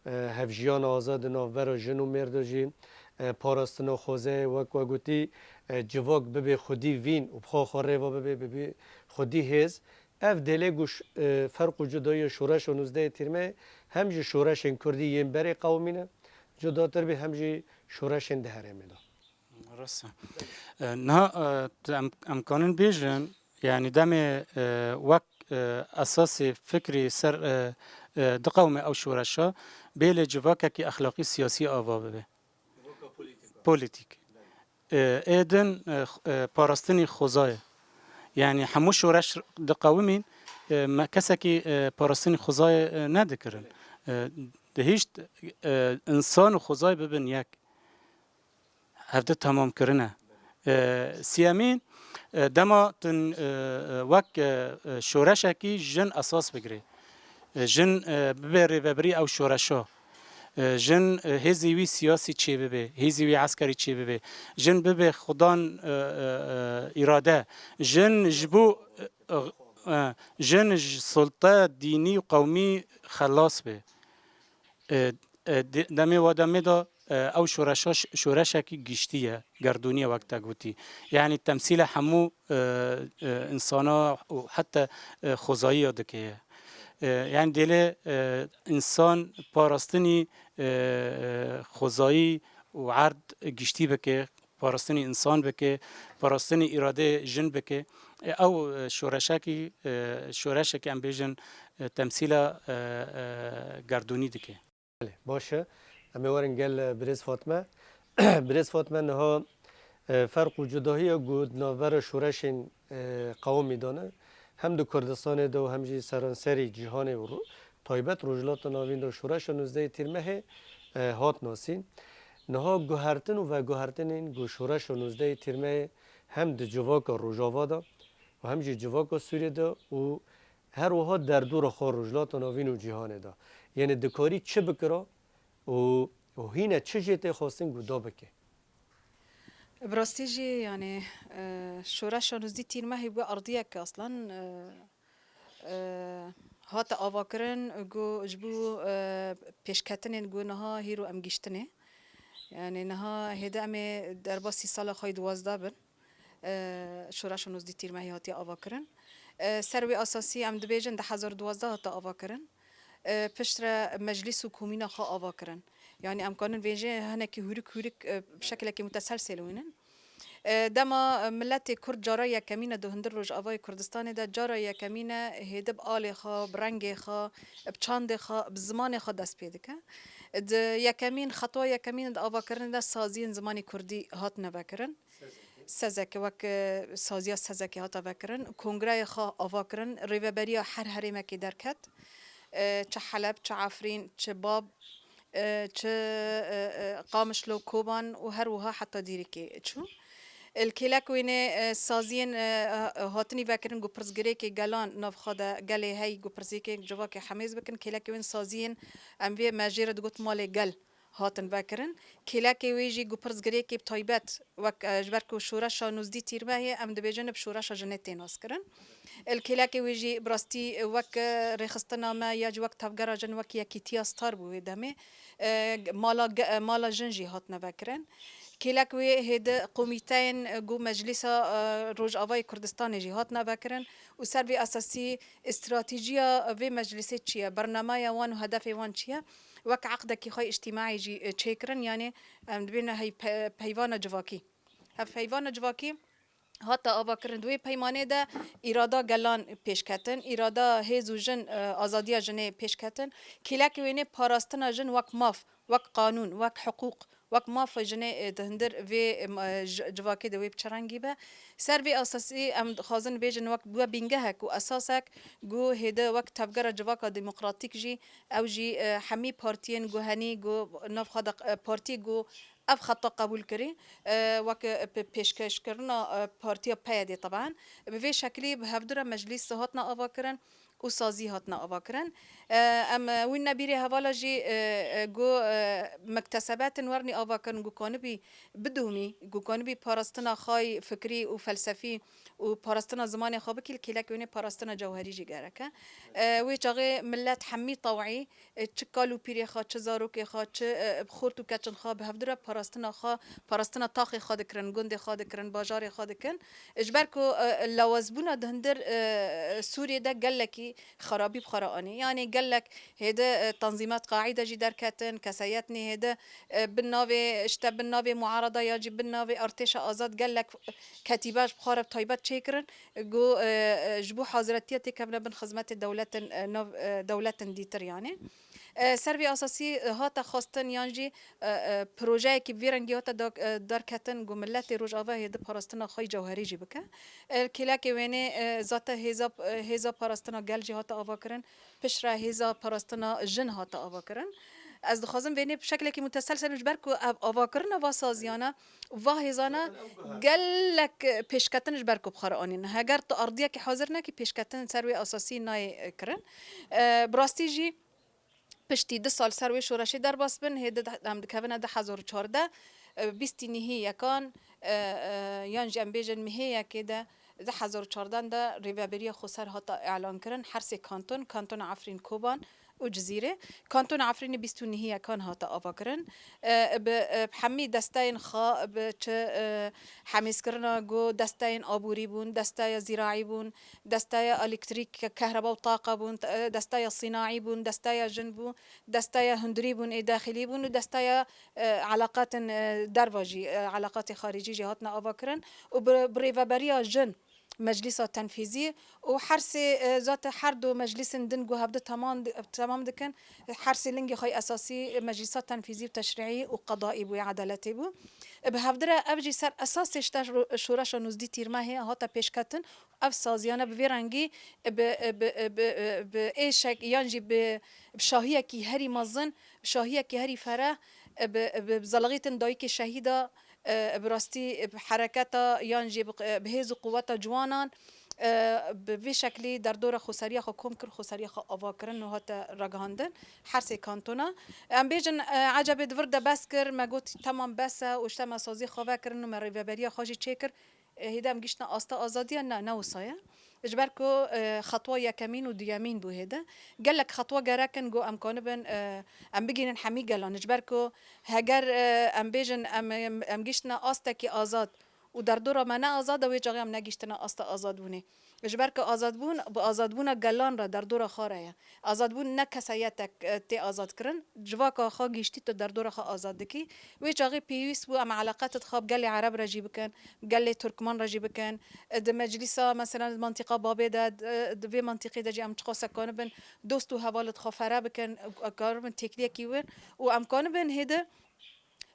e, hevjiyana azad di navbera jin û mêr de jî, e, parastina xwezayê, wek we gotî, e, civak bibe xwedî vîn û bi xwe xwe rêva bibe, bibe xwedî hêz. Ev dêlê ku ş-, e, ferq û cudayî şoreş û nûzdehê Tîrmeyê hem ji şoreşên kurdî yên berê qewimîne cudatir bî, hem jî şoreşên di herêmê de. Rast e. E, niha, e, tu em, em kanin bêjin, yani demê, e, wek, e, esasê fikrî ser, e, e, diqewime ew şoreşa, bêlê civakekî exlaqî siyasî ava bibe. Polîtîk. E, ê din, e, x-, e, parastinî xwezayê. Yani hemû şoreş diqewimîn, e, me kesekî, e, parastinî xwezayê, e, nedikirin. E, dihişt, e, însan û xwezayê bibin yek. Hevdi temam kirine. E, siyemîn, e, dema tu, e, e, wek, e, e, şoreşekî jin esas bigirê. E, jin, e, bibe rêvebirî ew şoreşa. E, jin, e, hêzî wî siyasî çêbibe, hêzî wî eskerî çêbibe. Jin bibe xudan, e, e, e, îrade. Jin ji bo, e, e, e, jin ji sulte dînî û qewmî xelas be. E, e, de-, demê wa demê de E, ew şoreşa, şoreşekî giştî ye, gerdûnî ye wek te gotî. Yanî temsîla hemû, e, e, însana û heta, e, xwezayî ya dike ye. E, yanî dêlê, e, însan parastinî, e, e, xwezayî û erd giştî bike, parastinî însan bike, parastinî îradeyê jin bike. E, ew, e, şoreşekî, e, şoreşekî em bêjin, e, temsîla, e, e, gerdûnî dike. Belê, baş e. Em ê werin gel, e, birêz Fatme. Birêz Fatme, niha, e, ferq û cudahiya ku di navbera şoreşên, e, qewimî de ne, hem di Kurdistanê de û hem jî seranserî cîhanê û ro-, taybet Rojhilata Navîn de şoreşa nozdehê Tîrmehê, e, hat nasîn. Niha guhertin û veguhertinên ku şoreşa nozdehê Tîrmehê hem di civaka Rojava de û hem jî civaka Sûriyê de û her wiha derdora xwe Rojhilata Navîn û cîhanê de. Yanî dikarî çi bikira û, û hîne çi jê tê xwestin ku da bike? Bi rastî jî, yanî, e, şoreşa nozdî Tîrmehê bû erdiyeke aslan, e, e, hate avakirin ku ji bo, e, pêşketinên ku niha hîro em gihiştinê. Yanî niha hêdî em ê derbasî sala xwe yê duwazdeh bin, e, şoreşa nozdî Tîrmehê hatiye avakirin. E, ser wê esasî em dibêjin du hezar û duwazdeh hate avakirin. E, piştre meclîs û komîna xwe avakirin. Yanî em kanin vêjê hinekî hûrik hûrik, e, bi şekilekî muteselsel wînin. E, dema, e, miletê Kurd cara yekemîn e di hundir Rojavayê Kurdistanê de, cara yekemîn e hêdî bi alê xwe, bi rengê xwe, bi çandê xwe, bi zimanê xwe dest pê dike. Di yekemîn, xetwa yekemîn di avakirinê de saziyên zimanê Kurdî hatine vekirin. Sezeke wek, e, saziya Sezeke hate vekirin, kongreyê xwe ava kirin, rêveberiya her herêmekê derket, e, çi Heleb, çi Efrîn, çi Bab, e, çi, e, e, Qamişlo, Koban û her wiha heta Dîrikê çû. Li kêlek wênê, e, saziyên, e, e, hatinî vekirin ku pirsgirêkê gelan nav xwe de gelê hey ku pirsgirêkê civakê hemêz bikin, kêlekê wên saziyên em vê me jê re digot malê gel hatin vekirin. Kêlekê wê jî ku pirsgirêkê bi taybet wek, e, ji ber ku şoreşa nozdî Tîrmehê em dibêjin bi şoreşa jinê tê naskirin. Li kêlekê wê jî bi rastî wek, e, rêxistina me ya jî wek tevgera jin wek yekîtiya star bû wê demê, e, mala ge-, e, mala jin jî hatine vekirin. Kêlek wê hêdi komîteyên, e, ku Meclîsa, e, Rojavayê Kurdistanê jî hatine vekirin û ser vê esasî stratejîya vê meclîsê çi ye? Bernameya wan û hedefê wan çi ye? Wek eqdekî xwe îctîmaî jî, e, çêkirin, yanî em dibêne hey pe-, peyvana civakî. Hevpeyvana civakî hate avakirin. Di wê peymanê de îrada gelan pêşketin, îrada hêz û jin, e, azadiya jinê pêşketin. Kêlekê wênê parastina jin wek maf, wek qanûn, wek hiqûq, wek mafa jinê, e, di hundir vê, e, ma-, e, ji-, civakê de wê bi çi rengî be. Ser vê esasî em dixwazin bêjin wek bûye bîngehek û esasek ku hêde wek tevgera civaka demokratîk jî ew jî, e, hemî partiyên ku henî ku nav xwe de, e, partî ku ev xeta qebûl kirî, e, wek, e, pe-, pêşkêşkirina, e, partiya P Y D'ê teban. Bi vê şekilî bi hevdû re meclîs hatina avakirin û sazî hatina avakirin. E, em, e, wî nebîrê hevala jî, e, e, ku, e, mektesebetin wernî avakirin ku kanibî bidomî, ku kanibî parastina xwe yî fikrî û felsefî û parastina zimanê xwe bikî, li kêlek wênê parastina cewherî jî gerek e. E, wê çaxê millet hemî tewî, e, çi kal û pîrê xwe, çi zarokê xwe, çi, e, bi xort û keçin xwe bi hevdû re parastina xwe, parastina taxê xwe dikirin, gundê xwe dikirin, bajarê xwe dikin. Ji ber ku, e, lawazbûna di hundir, e, Sûriyê de gelekî xerabî bi xwe re anî. Yanî gelek hêde, e, tenzîmat Qaîde jî derketin, kesayetnî hêde, e, bin navê, işte bin navê muarada ya jî bin navê artêşa azad gelek ketîbe ji bi xwe re bi taybet çêkirin. Ku, e, e, ji bo haziretiya têkevine bin xizmetê dewletin, e, nav, e, dewletin dîtir yanî. E, ser vê esasî, e, hate xwestin yan jî, e, e, projeyekî bi vî rengî hate da-, e, derketin ku miletê Rojava hêdi parastina xwe yî cewherî jî bike. E, kêlekê wênê, e, zate hêza, e, hêza parastina gel jî hate avakirin. Piştre hêza parastina jin hate avakirin. Ez dixwazim vênê bi şeklekî muteselsel ji ber ku ev avakirina va saziyana, va hêzana gelek pêşketin ji ber ku bi xwe re anîn. Heger tu erdiyekî hazir nekî, pêşketin ser wê esasî nayê, e, kirin. E, bi rastî jî piştî du sal ser wê şoreşê derbas bin, hê di, em dikevine du hezar û çardeh, e, bîstî nihî yekan, e, e, yan jî em bêjin mihê yekê de, du hezar û çardeh de rêveberiya xweser hate elan kirin, her sê kanton, kantona Efrîn, Koban, û Cizîrê. Kantona Efrînê bîst û nehî yekan hate avakirin. E, bi, e, bi hemî desteyên xwe, bi çi, e, hemîzkirina ku desteyên aborî bûn, desteya zîraî bûn, desteya elektrîk, kehreba û taqa bûn, e, desteya sînaî bûn, desteya jin bû, desteya hundirî bûn ê dexilî bûn û desteya, e, eleqatên, e, derva jî, e, eleqatê xaricî jî hatine avakirin û bi, bi rêveberiya jin Meclîsa Tenfîzî û her sê, e, zate her du meclîsên din ku hevdi temam di-, temam dikin, her sê lingê xwe yê esasî Meclîsa Tenfîzî û Teşrîî û Qedaî bû, yê Edaletê bû. E, bi hevdi re ev jî ser esasê ji te ro-, şoreşa nûzdî Tîrmehê hate pêşketin. Ev saziyane bi vê rengî, e, bi, e, bi, e, bi, e, bi êşek yan jî bi, bi şahiyekî herî mezin, bi şahiyekî herî fereh, e, bi, e, bi zelixîtin dayikê şehîda, e, bi rastî, e, bi hereketa yan jî bi, e, bi hêz û quweta ciwanan, e, bi vê şeklî derdora xweseriya xwe kom kir, xweseriya xwe ava kirin û hate ragihandin her sê kantona. Em bêjin, e, ecebê di vir de bes kir, me got, temam bes e û işte me sazî xwe vekirin û me rêveberiya xwe jî çêkir. E, hêdî em gihiştine asta azadiya? Ne, ne wisa ye. Ji ber ku, e, xetwa yekemîn û duyemîn bû hêdî. Gelek xetwa gerek in ku em kanibin, e, em bigihînin hemî gelan. Ji ber ku heger, e, em bêjin em, em, em gihiştine astekî azad û derdora me ne azad e, wê çaxê em negihiştine asta azadbûnê. Ji ber ku azadbûn, bi azadbûna gelan re derdora xwe re ye. Azadbûn ne keseyetek, e, tê azadkirin, civaka xwe gihiştî tu derdora xwe azad dikî. Wê çaxê pêwîst bû em eleqet di xwe bi gelê Ereb re jî bikin, gelê Turkman re jî bikin. E, di meclîsa, mesela di mantîqa Babê de, di, di vê mantîqê de jî em çiqas kanibin dost û hevalê xwe fere bikin, e, kanibin têkiliyekî win û em kanibin hêdî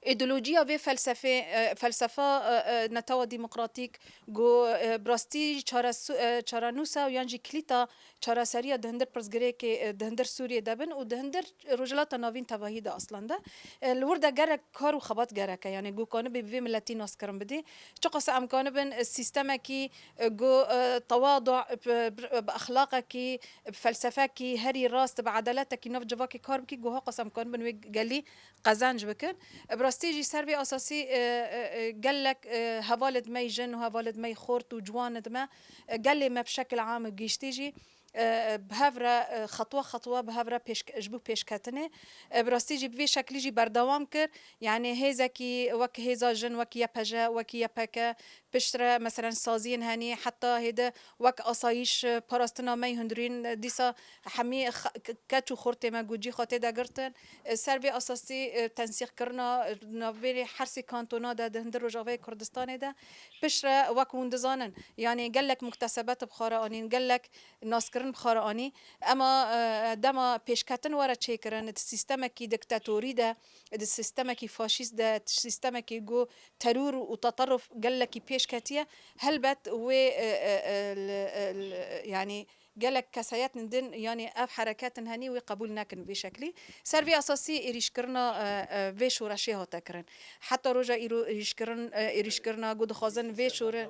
îdeolojiya vê felsefê, e, felsefa, e, e, netewa demokratîk, ku, e, bi rastî çaresu-, e, çarenûsa û yan jî kilîta çareseriya di hundir pirsgirêkê, e, di hundir Sûriyê de bin û di hundir Rojhilata Navîn tevahî de aslan de. E, li wir de gerek kar û xebat gerek e, yanî ku kanibê bi vê miletî naskirin bidî. Çiqas em kanibin, e, sîstemekî, e, ku, e, tewadu, bi, bi, bi exlaqekî, bi felsefekî herî rast, bi edaletekî nav civakê kar bikî, ku haqas em kanibin wê gelî qezenc bikin. Bi rastî jî ser vê esasî, e, e, e, gelek, e, hevalêd me yê jin û hevalêd me yê xort û ciwanêd me, e, gelê me bi şekil am û giştî jî, e, bi hev re, e, xetwa xetwa bi hev re pêş-, ji bo pêşketinê. E, bi rastî jî bi vê şeklî jî berdewam kir. Yanî hêzekî wek hêza jin, wek Y P J, wek Y P K, piştre, meselen, saziyên henî, heta hêde wek asayîş, e, parastina me yê hundirîn, e, dîsa hemî x-, k-, keç û xortê me ku cî xwe tê de girtin. E, ser vê esasî, e, tensîqkirina, e, navbêrê her sê kantona de di hundir Rojavayê Kurdistanê de piştre, wek hûn dizanin, yanî gelek muktesebet bi xwe re anîn, gelek naskirin bi xwe re anî. Ema, e, dema pêşketin were çêkirin, di sîstemekî diktatorî de, di sîstemekî faşîst de, di sîstemekî ku teror û teteruf gelekî pêş ketiye, helbet wê, e, e, e, li, e, li, yanî gelek kesayetên din, yanî ev hereketin henî wê qebûl nekin vê şeklî. Ser vê esasî êrîşkirina, e, e, vê şoreşê hate kirin. Heta roja îro êrîşkirin, e, êrîşkirina ku dixwazin vê şore-,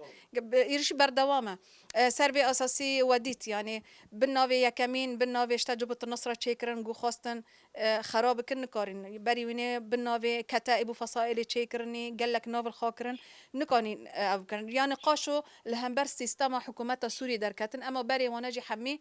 êrîşî berdewam e. E, ser vê esasî we dît, yanî bin navê yekemîn, bin navê işte Cibut Nusra çêkirin ku xwestin, e, xera bikin, nikarîn. Berî wînê bin navê Ketebê û Fesaîlê çêkirinî, gelek nav li xwe kirin, nikarîn, e, ev bikin. Yanî qaşo li hember sîstema hikûmeta Sûriyê derketin, ema berê wane jî hemî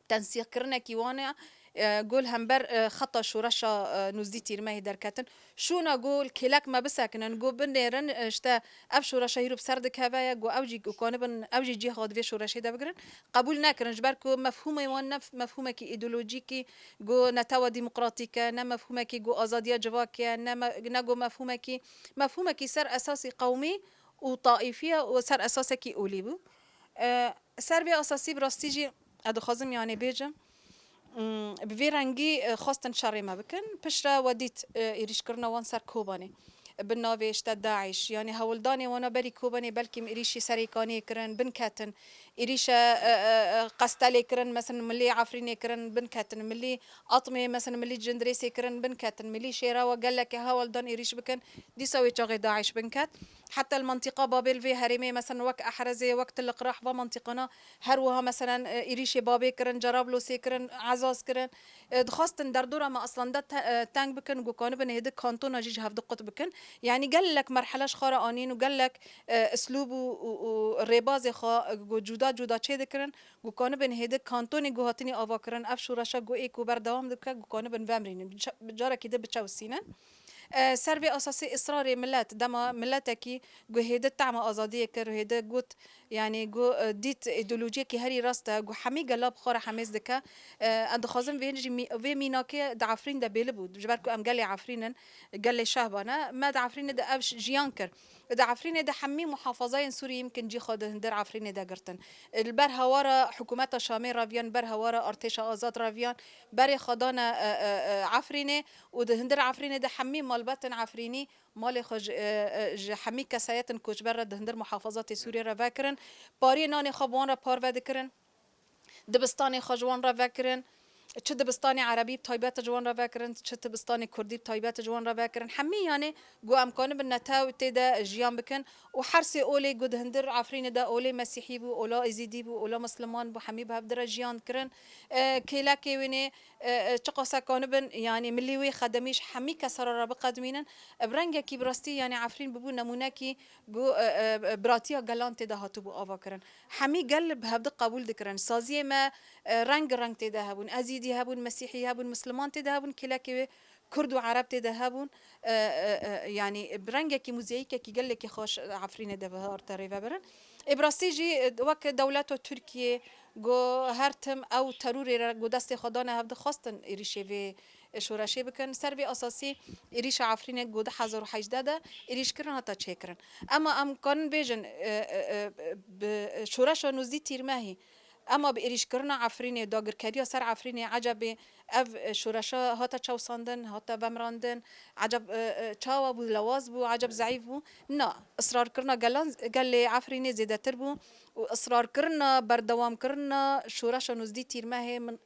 tensîqkirinekî wan e, e, ku li hember, e, xeta şoreşa, e, nûzdî Tîrmehê derketin. Şûna ku li kêlek me bisekinin, ku binêrin, e, işte ev şoreşa hîro bi ser dikeve ye, ku ew jî ku kanibin, ew jî cih xwe di vê şoreşê de bigirin, qebûl nekirin. Ji ber ku mefhûmê wan ne mefhûmekî îdeolojîkî ku netewa demokratîk e, ne mefhûmekî ku azadiya civakê ye, ne me-, ne ku mefhûmekî, mefhûmekî ser esasî qewmî û taîfî ye û ser esasekî olî bû. E, ser vê esasî bi rastî jî ez dixwazim, yanî bêjim, mm, bi vê rengî, e, xwestin şerê me bikin. Piştre we dît, e, êrîşkirina wan ser Kobanê. Bi navê işte DAIŞ, yanî hewldanê wana berî Kobanê belkî êrîşî Serêkaniyê kirin, binketin. Êrîşe, e, e, e, Qestelê kirin, mesela milî Efrînê kirin, binketin. Milî Atmê, mesela milî Cindirêsê kirin, binketin. Milî Şêra we gelekê hewl dan êrîş bikin, dîsa wê çaxê DAIŞ binket. Heta li mentiqa Babê li vê herêmê, mesela wek Ehrezê, wek Til Qirah, va mentiqana her wiha, mesela, e, êrîşê Babê kirin, Cerablosê kirin, Ezaz kirin. E, dixwastin derdora me aslan de te-, e, teng bikin, ku kanibin hêdik kantona jî ji hevdu qut bikin. Yanî gelek merhele ji xwe re anîn û gelek, e, islûb û, û, û rêbazê xwe, e, ku cuda cuda çêdikirin, ku kanibin hêdik kantonê ku hatinî avakirin, ev şoreşa ku ê ku berdewam dike, ku kanibin vemrînin, bi ça-, bi carekî din biçewsînin. E, ser vê esasî israrê milet, dema miletekî ku hêdi tema azadiyê kir, hêdi got, yanî ku, e, dît îdeolojiyekî herî rast e, ku hemî gela bi xwe re hemêz dike. E, em dixwazin vê jî mî-, vê mînakê di Efrîn de bêli bû. Ji ber ku em gelê Efrîn in, gelê Şehba ne, me di Efrînê de ev ş-, jiyan kir. Di Efrînê de hemî muhafazayên Sûrî yimkin cî xwe di hundir Efrînê de girtin. Li ber hewara hikûmeta Şamê reviyan, ber hewara artêşa azad reviyan, berê xwe dane, e, e, e, Efrînê û di hundir Efrînê de hemî malbetên Efrînî malê xwe ji, e, e, ji hemî kesayetên koçber re di hundir muhafazatê Sûriyê re vekirin. Pariyê nanê xwe bi wan re parve dikirin. Dibistanê xwe ji wan re vekirin. Çi dibistanê erebî bi taybet ji wan re vekirin, çi dibistanê kurdî bi taybet ji wan re vekirin. Hemî yanê ku em kanibin netew tê de jiyan bikin û her sê olê ku di hundir Efrînê de olê mesîhî bû, ola êzîdî bû, ola misliman bû, hemî bi hev dire jiyan kirin. E, kêlekê wênê, e, e, çiqas e kanibin, yanî milî wê xedemî ji hemî kesa re re biqedimînin. E, bi rengekî bi rastî, yanî Efrîn bibû nemûnekî ku, e, e, e, biratiya gelan tê de hatibû avakirin. Hemî gel bi hevdi qebûl dikirin. Saziyê me, e, reng reng tê de hebûn. Ezîdî hebûn, Mesîhî hebûn, Misliman tê de hebûn, kêlekê wê Kurd û Ereb tê de hebûn. E, e, e, yanî bi rengekî muzeyîkekî gelekî xweş Efrînê de bi hate rêvebirin. Ê bi rastî jî, e, wek dewleta Tirkiyê ku her tim ew terorê re ku destê xwe dane hev dixwestin êrîşê vê şoreşê bikin. Ser vê esasî êrîşa Efrînê ku du hezar û hejdeh de êrîşkirin hate çêkirin. Ema em karin bêjin, e, e, e, bi şoreşa nûzdî Tîrmehî, ema bi êrîşkirina Efrînê, dagirkeriya ser Efrînê, ecebê ev şoreşa hate çewsandin, hate vemrandin, eceb, e, e, çawa bû, lewaz bû, eceb zeîf bû? Na, israrkirina gelan, gelê Efrînê zêdetir bû û israrkirina, berdewamkirina şoreşa nûzdî Tîrmehê min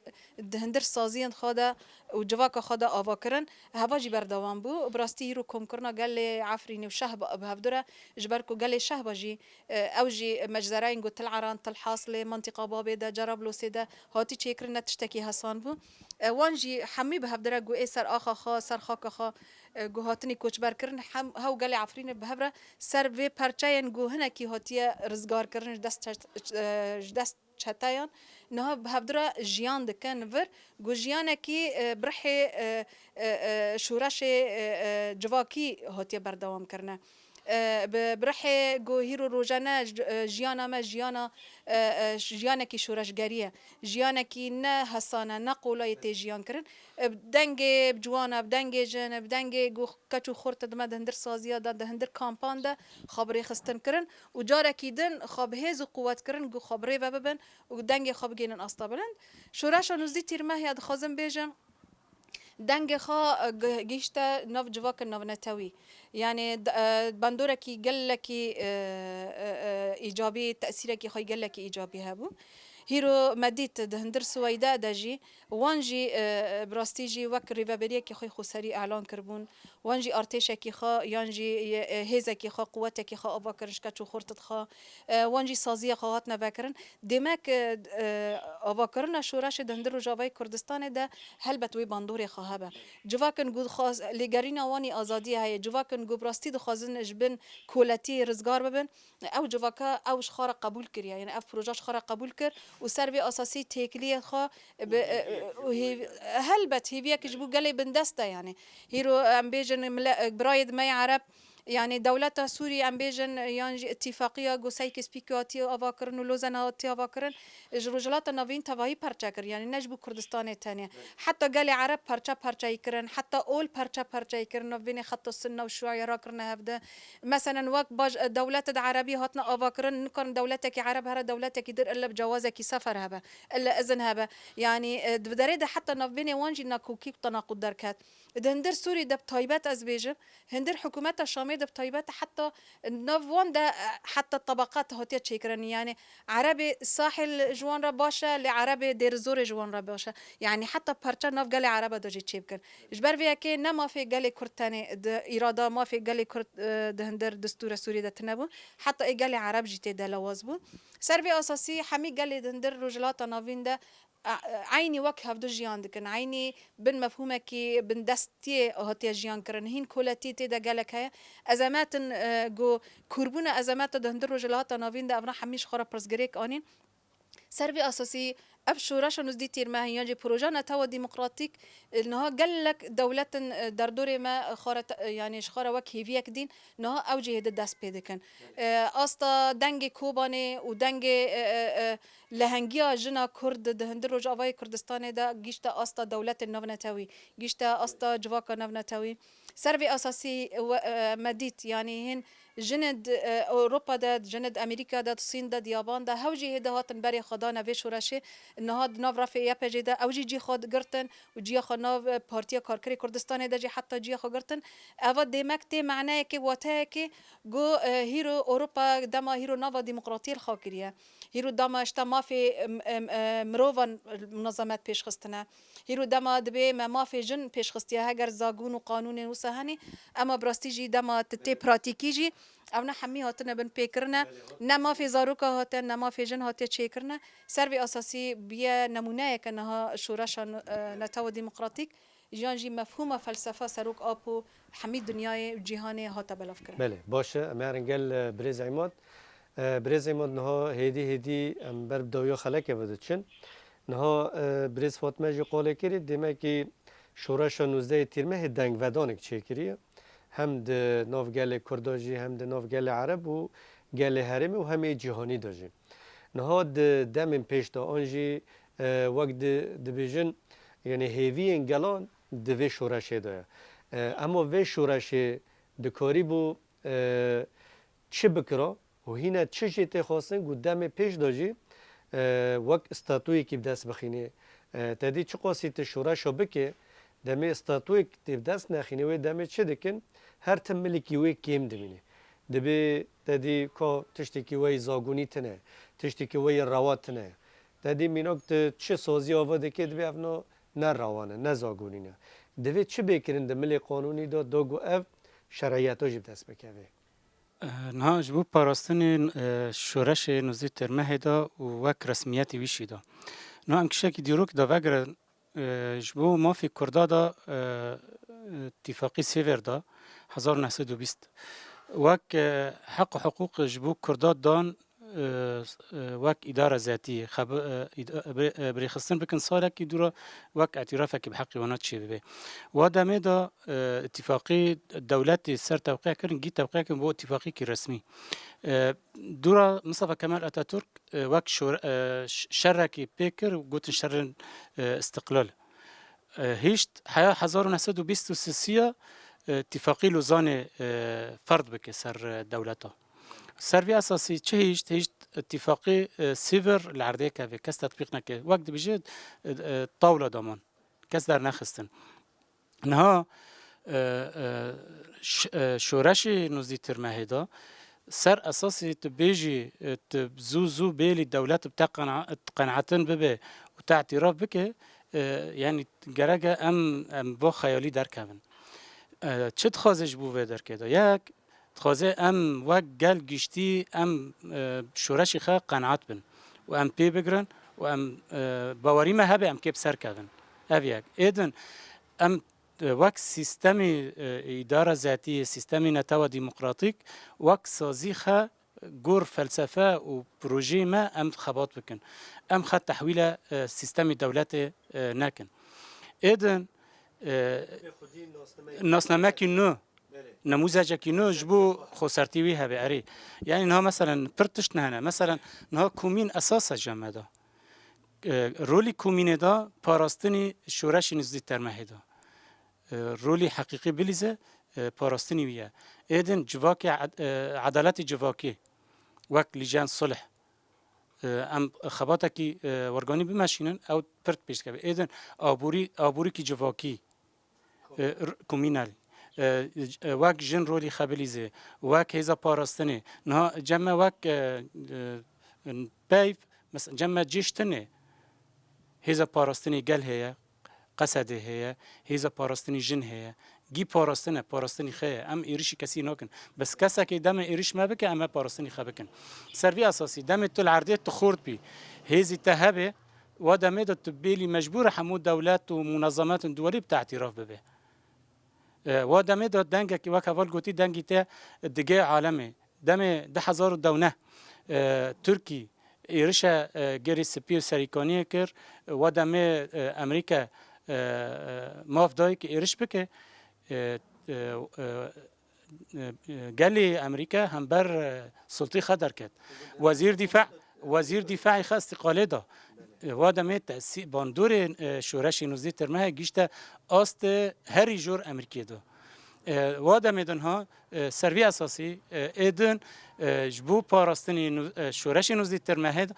di hundir saziyên xwe de û civaka xwe de ava kirin, heva jî berdewam bû. Bi rastî hîro komkirina gelê Efrînê û Şehba bi hevdu re, ji ber ku gelê Şehba jî, e, ew jî meczerayên ku Til Eran, Til Haslê, mentiqa Babê de, Cerablosê de hatî çêkirin, ne tiştekî hesan bû. E, wan jî hemî bi hevdu re ku ê ser axa xwe, ser xaka xwe, e, ku hatinî koçber kirin, hem, hew gelê Efrînê bi hev re ser vê perçeyên ku hinekî hatiye rizgar kirin ji dest çet-, e, ji dest çeteyan, niha bi hevdu re jiyan dikin vir, ku jiyanekî, e, bi rihê, e, e, e, şoreşê, e, e, civakî hatiye berdewam kirine. E, bi, bi rihê ku hîro rojane j-, e, jiyana me jiyana, e, e, jiyanekî şoreşgerî ye. Jiyanekî ne hesan e, ne qolayê tê jiyan kirin. E, dengê bi ciwana, bi dengê jin, bi dengê ku keç û xurt di me di hundir saziya de, di hundir kampan de xwe bi rêxistin kirin û carekî din xwe bi hêz û quwet kirin ku xwe bi rê ve bibin û dengê xwe bigihînin asta bilind. Şoreşa nûzdî Tîrmehê, dixwazim bêjim, dengê xwe, e, gi-, gihîşte nav civakên navnetewî. Yanî, d-, e, bandorekî gelekî, e, e, e, îcabî, tesîrekî xwe gelekî îcabî hebû. Hîro me dît di hundir Sweyde de jî, wan jî, e, e, bi rastî jî wek rêveberiyekî xwe xweserî elan kiribûn. Wan jî artêşekî xwe yan jî, e, e, hêzekî xwe, quwetekî xwe ava kirin ji keç û xurt xwe. E, wan jî saziya xwe hatine vekirin. Demek, e, e, avakirina şoreşê di hundir Rojavayê Kurdistanê de helbet wê bandorê xwe hebe. Civakên ku dixwaz-, lêgerîna wan î azadiyê heye. Civakên ku bi rastî dixwazin ji bin koletiyê rizgar bibin, ew civaka ew ji xwe re qebûl kiriye. Yanî ev proje ji xwe re qebûl kir û ser vê esasî têkiliyê xwe bi, e, e, û hêv-, helbet hêviyek ji bo gelê bindest e, yanî. Hîro em bêjin mile-, birayê di me yê Ereb, yanî dewleta Sûrî, em bêjin, yan jî îtîfaqiya ku Sykes-Picot hatiye avakirin û Lozan hatiye avakirin, ji Rojhilata Navîn tevahî perçe kir, yanî ne ji bo Kurdistanê tenê. Heta gelê Ereb perçe perçeyî kirin, heta ol perçe perçeyî kirin, navbênê xeta Sunne û Şûî rakirine hevde. Meselen, wek baş, dewletê de Erebî hatine avakirin, nikarin dewletekî Ereb here dewletekî dir ille bi cewazekî sefer hebe, ille izin hebe. Yanî, e, di derê de heta navbênê wan jî nakokî û tenaqud derket. Di hundir Sûrî de bi taybet ez bêjim, hundir hikûmeta Şamê de bi taybet heta nav wan de, e, heta tebeqat hatiye çêkirin. Yani Erebê Sahil ji wan re baş e, lê Erebê Dêrizorê ji wan re baş e. Yani heta parça nav gelê Ereba de jî çêbikin. Ji ber vê yekê ne mafê gelê Kurd tenê di îrada mafê gelê Kurd, e, di hindir distûra Sûriyê de tune bû. Heta ê gelê Ereb jî tê delawaz bû. Ser vê esasî hemî gelê di hindir Rojhilata Navîn de, e, e, eynî wek hevdu jiyan dikin. Eynî bin mefhûmekî bindestiyê hatiye jiyan kirin. Hîn koletî tê de gelek heye. Ezemetin, e, ku kûrbûna ezemeta di hundir Rojhilata Navîn de evna hemî ji xwe re pirsgirêk anîn. Ser vê esasî ev şoreşa nûzdî tîrmehê yan jî proja netewa demokratîk, e, niha gelek dewletin, e, derdorê me, e, xwe re te-, e, yanî ji xwe re wek hêviyek dîn, niha ew jî hêdî dest pê dikin. E, asta dengê Kobanê û dengê, e, e, e, lehengiya jina Kurd di hundir Rojavayê Kurdistanê de gîşte asta dewletên navnetewî, gîşte asta civaka navnetewî. Ser vê esasî we-, e, me dît, yanî hîn jinê di, e, Ewropa de, jinê di Amerîka de, di Sîn de, di Yaban de, hew jî hêdî hatin berê xwe dane vê şoreşê. Niha di nav refê Y P G de ew jî cî xwe girtin û ciya xwe nav, e, Partiya Karkerê Kurdistanê de jî heta ciya xwe girtin. Eva demek tê maneyekê, wateyekê ku, e, hîro Ewropa dema hîro nava demokratiyê li xwe kiriye. Hîro dema işte mafê, em, em, e, mirovan munazemet pêşxistine. Hîro dema dibê me mafê jin pêşxistiye, heger zagûn û qanûnên wisa henî, ema bi rastî jî dema tu tê pratîkî jî, ew ne hemî hatine bin pêkirine. Ne mafê zaroka hate, ne mafê jin hatiye çêkirine. Ser vê esasî biye nemûneyeke niha şoreşa, e, netewa demokratîk, yan jî mefhûma felsefa serok Apo hemî dinyayê û cîhanê hate belavkirin. Belê, baş e. Em herin gel, e, birêz Îmad. E, birêz Îmad, niha hêdî hêdî em ber bi dawiya xelekê ve diçin. Niha, e, birêz Fatme jî qolê kirî, demekî şoreşa nûzdehê Tîrmehê dengvedanek çêkiriye. Hem di nav gelê Kurda jî, hem di nav gelê Ereb û gelê herêmê û hem ê cîhanî de jî. Niha di demên pêş de an jî, e, wek di, dibêjin, yanî hêviyên gelan di vê şoreşê de ye. E, ema vê şoreşê dikarîbû, e, çi bikira û hîne çi jê tê xwestin ku demê pêş de jî, e, wek statuyekî bi dest bixînê. E, te dî çiqasî tu şoreşa bikê, demê statuyek tê bi dest nexînê, wê demê çi dikin? Her tim milekî wê kêm dimîne. Dibê te dî ka tiştekî weyî zagûnî tine, tiştekî weyî rewa tine. Te dî mînak tu çi sazî ava dikê, dibê ev na ne rewa ne, ne zagûnî ne. Divê çi bê kirin di milê qanûnî de, da ku ev şeriyeta jî bi dest bikeve? Eh, niha ji bo parastinê, eh, şoreşê nûzdî Têrmehê de û wek resmiyetê wî jî de. Niha em kişekî dîrok de vegirin, eh, ji bo mafê Kurda de, eh, Îtîfaqî Sêvêr de hezar û neh sed û bîst wek, eh, heq û hiqûq ji bo Kurda dan, eh, eh, wek îdara zetî, xeb-, eh, îd-, eh, bi-, eh, birêxistin bikin salekî dû re wek îtirafekî bi heqê wana çêbibe. Wa demê de, e, îtîfaqî dewletê ser tewqîya kirin, gî tewqîya kirin bo îtîfaqîkî resmî. E, dûra Mustafa Kemal Atatürk, e, wek şor-, e, ş-, şerekî pê kir, gotin şerên, e, îstiqlal. E, hişt, heya hezar û neh sed û bîst û sisiya, e, îtîfaqî Lozanê, e, ferd bike ser, e, dewleta. Ser vî esasî çi hişt? Hişt îtîfaqî, e, Sêvêr li erdê keve, kes tetbîq neke. Wek dibêje, e, e, tawla daman. Kes dernexistin. Niha, e, e, ş-, e, şoreşê nûzdî Tirmehê de ser esasî tu bêjî, e, tu zû zû bêlî dewlet bi te qena-, qenaetin bibe û te îtîraf bike, e, yanî gerek e em, em bo xeyalî derkevin. E, çi dixwaze ji bo vê derkê de? Yek, dixwaze em wek gel giştî em, e, şoreşê xwe qenaet bin û em pê bigirin û em, e, bawerî me hebe em kê bi ser kevin. Ev yek. Êdin em, e, wek sîstemê, e, îdara zetî, sîstemê netewa demokratîk, wek sazî xwe gor felsefe û projeyê me em xebat bikin. Em xwe tehwîle, e, sîstemê dewletê, e, nekin. Êdin, e, nasnamekî nû, nemûzecekî nû ji bo xosertî wî hebe, erê. Yanî niha meselen pir tişt nehene. Meselen niha komîn esas e cem me de. E, rolî komînê de parastinî şoreşê nûzdî Termehê de. E, rolî heqîqî Bilîze, e, parastinî wî ye. Êdin civakê ed-, e, edaletê civakê wek Lîjen Sulh, e, em xebatekî, e, werganî bimeşînin, ew pir pêş dikeve. Êdin aborî, aborîkî civakî, e, r-, komînel. E, e, wek jin rolî xebilîzê, wek hêza parastinê. Niha cem me wek, e, e, peyv, mes-, cem me cêj tune. Hêza parastinê gel heye, Qesedê heye, hêza parastinî jin heye. Gî parastin e, parastinî xwe ye. Em êrişî kesî nakin. Bes kesekê deme êriş me bike, em ê parastinî xwe bikin. Ser vî esasî, demê tu li erdê tu xort bî, hêzî te hebe, wa demê de tu bêlî mecbûr e hemû dewlet û munezemetên duwelî bi te îtîraf bibe. E, wa demê de dengekî wek heval gotî, dengî te digê alemê. Demê du hezar û deh, e, Tirkî êrişe, e, Gerê Spî û Serîkaniyê kir, wa demê, e, Amerîka, e, e, maf dayî ki êriş bike, e, e, e, e, gelê Amerîka hember, e, sultî xwe derket. Wezîr dîfa, wezîr dîfaî xwe îstîqalê da. E, wa demê tesî-, bandorê, e, şoreşê nûzdî Tirmehê gişte astê herî jor Amerîkê da. E, wa demê din ha, e, ser vî esasî, e, ê din, e, ji bo parastinê nû-, e, şoreşê nûzdî Tirmehê de,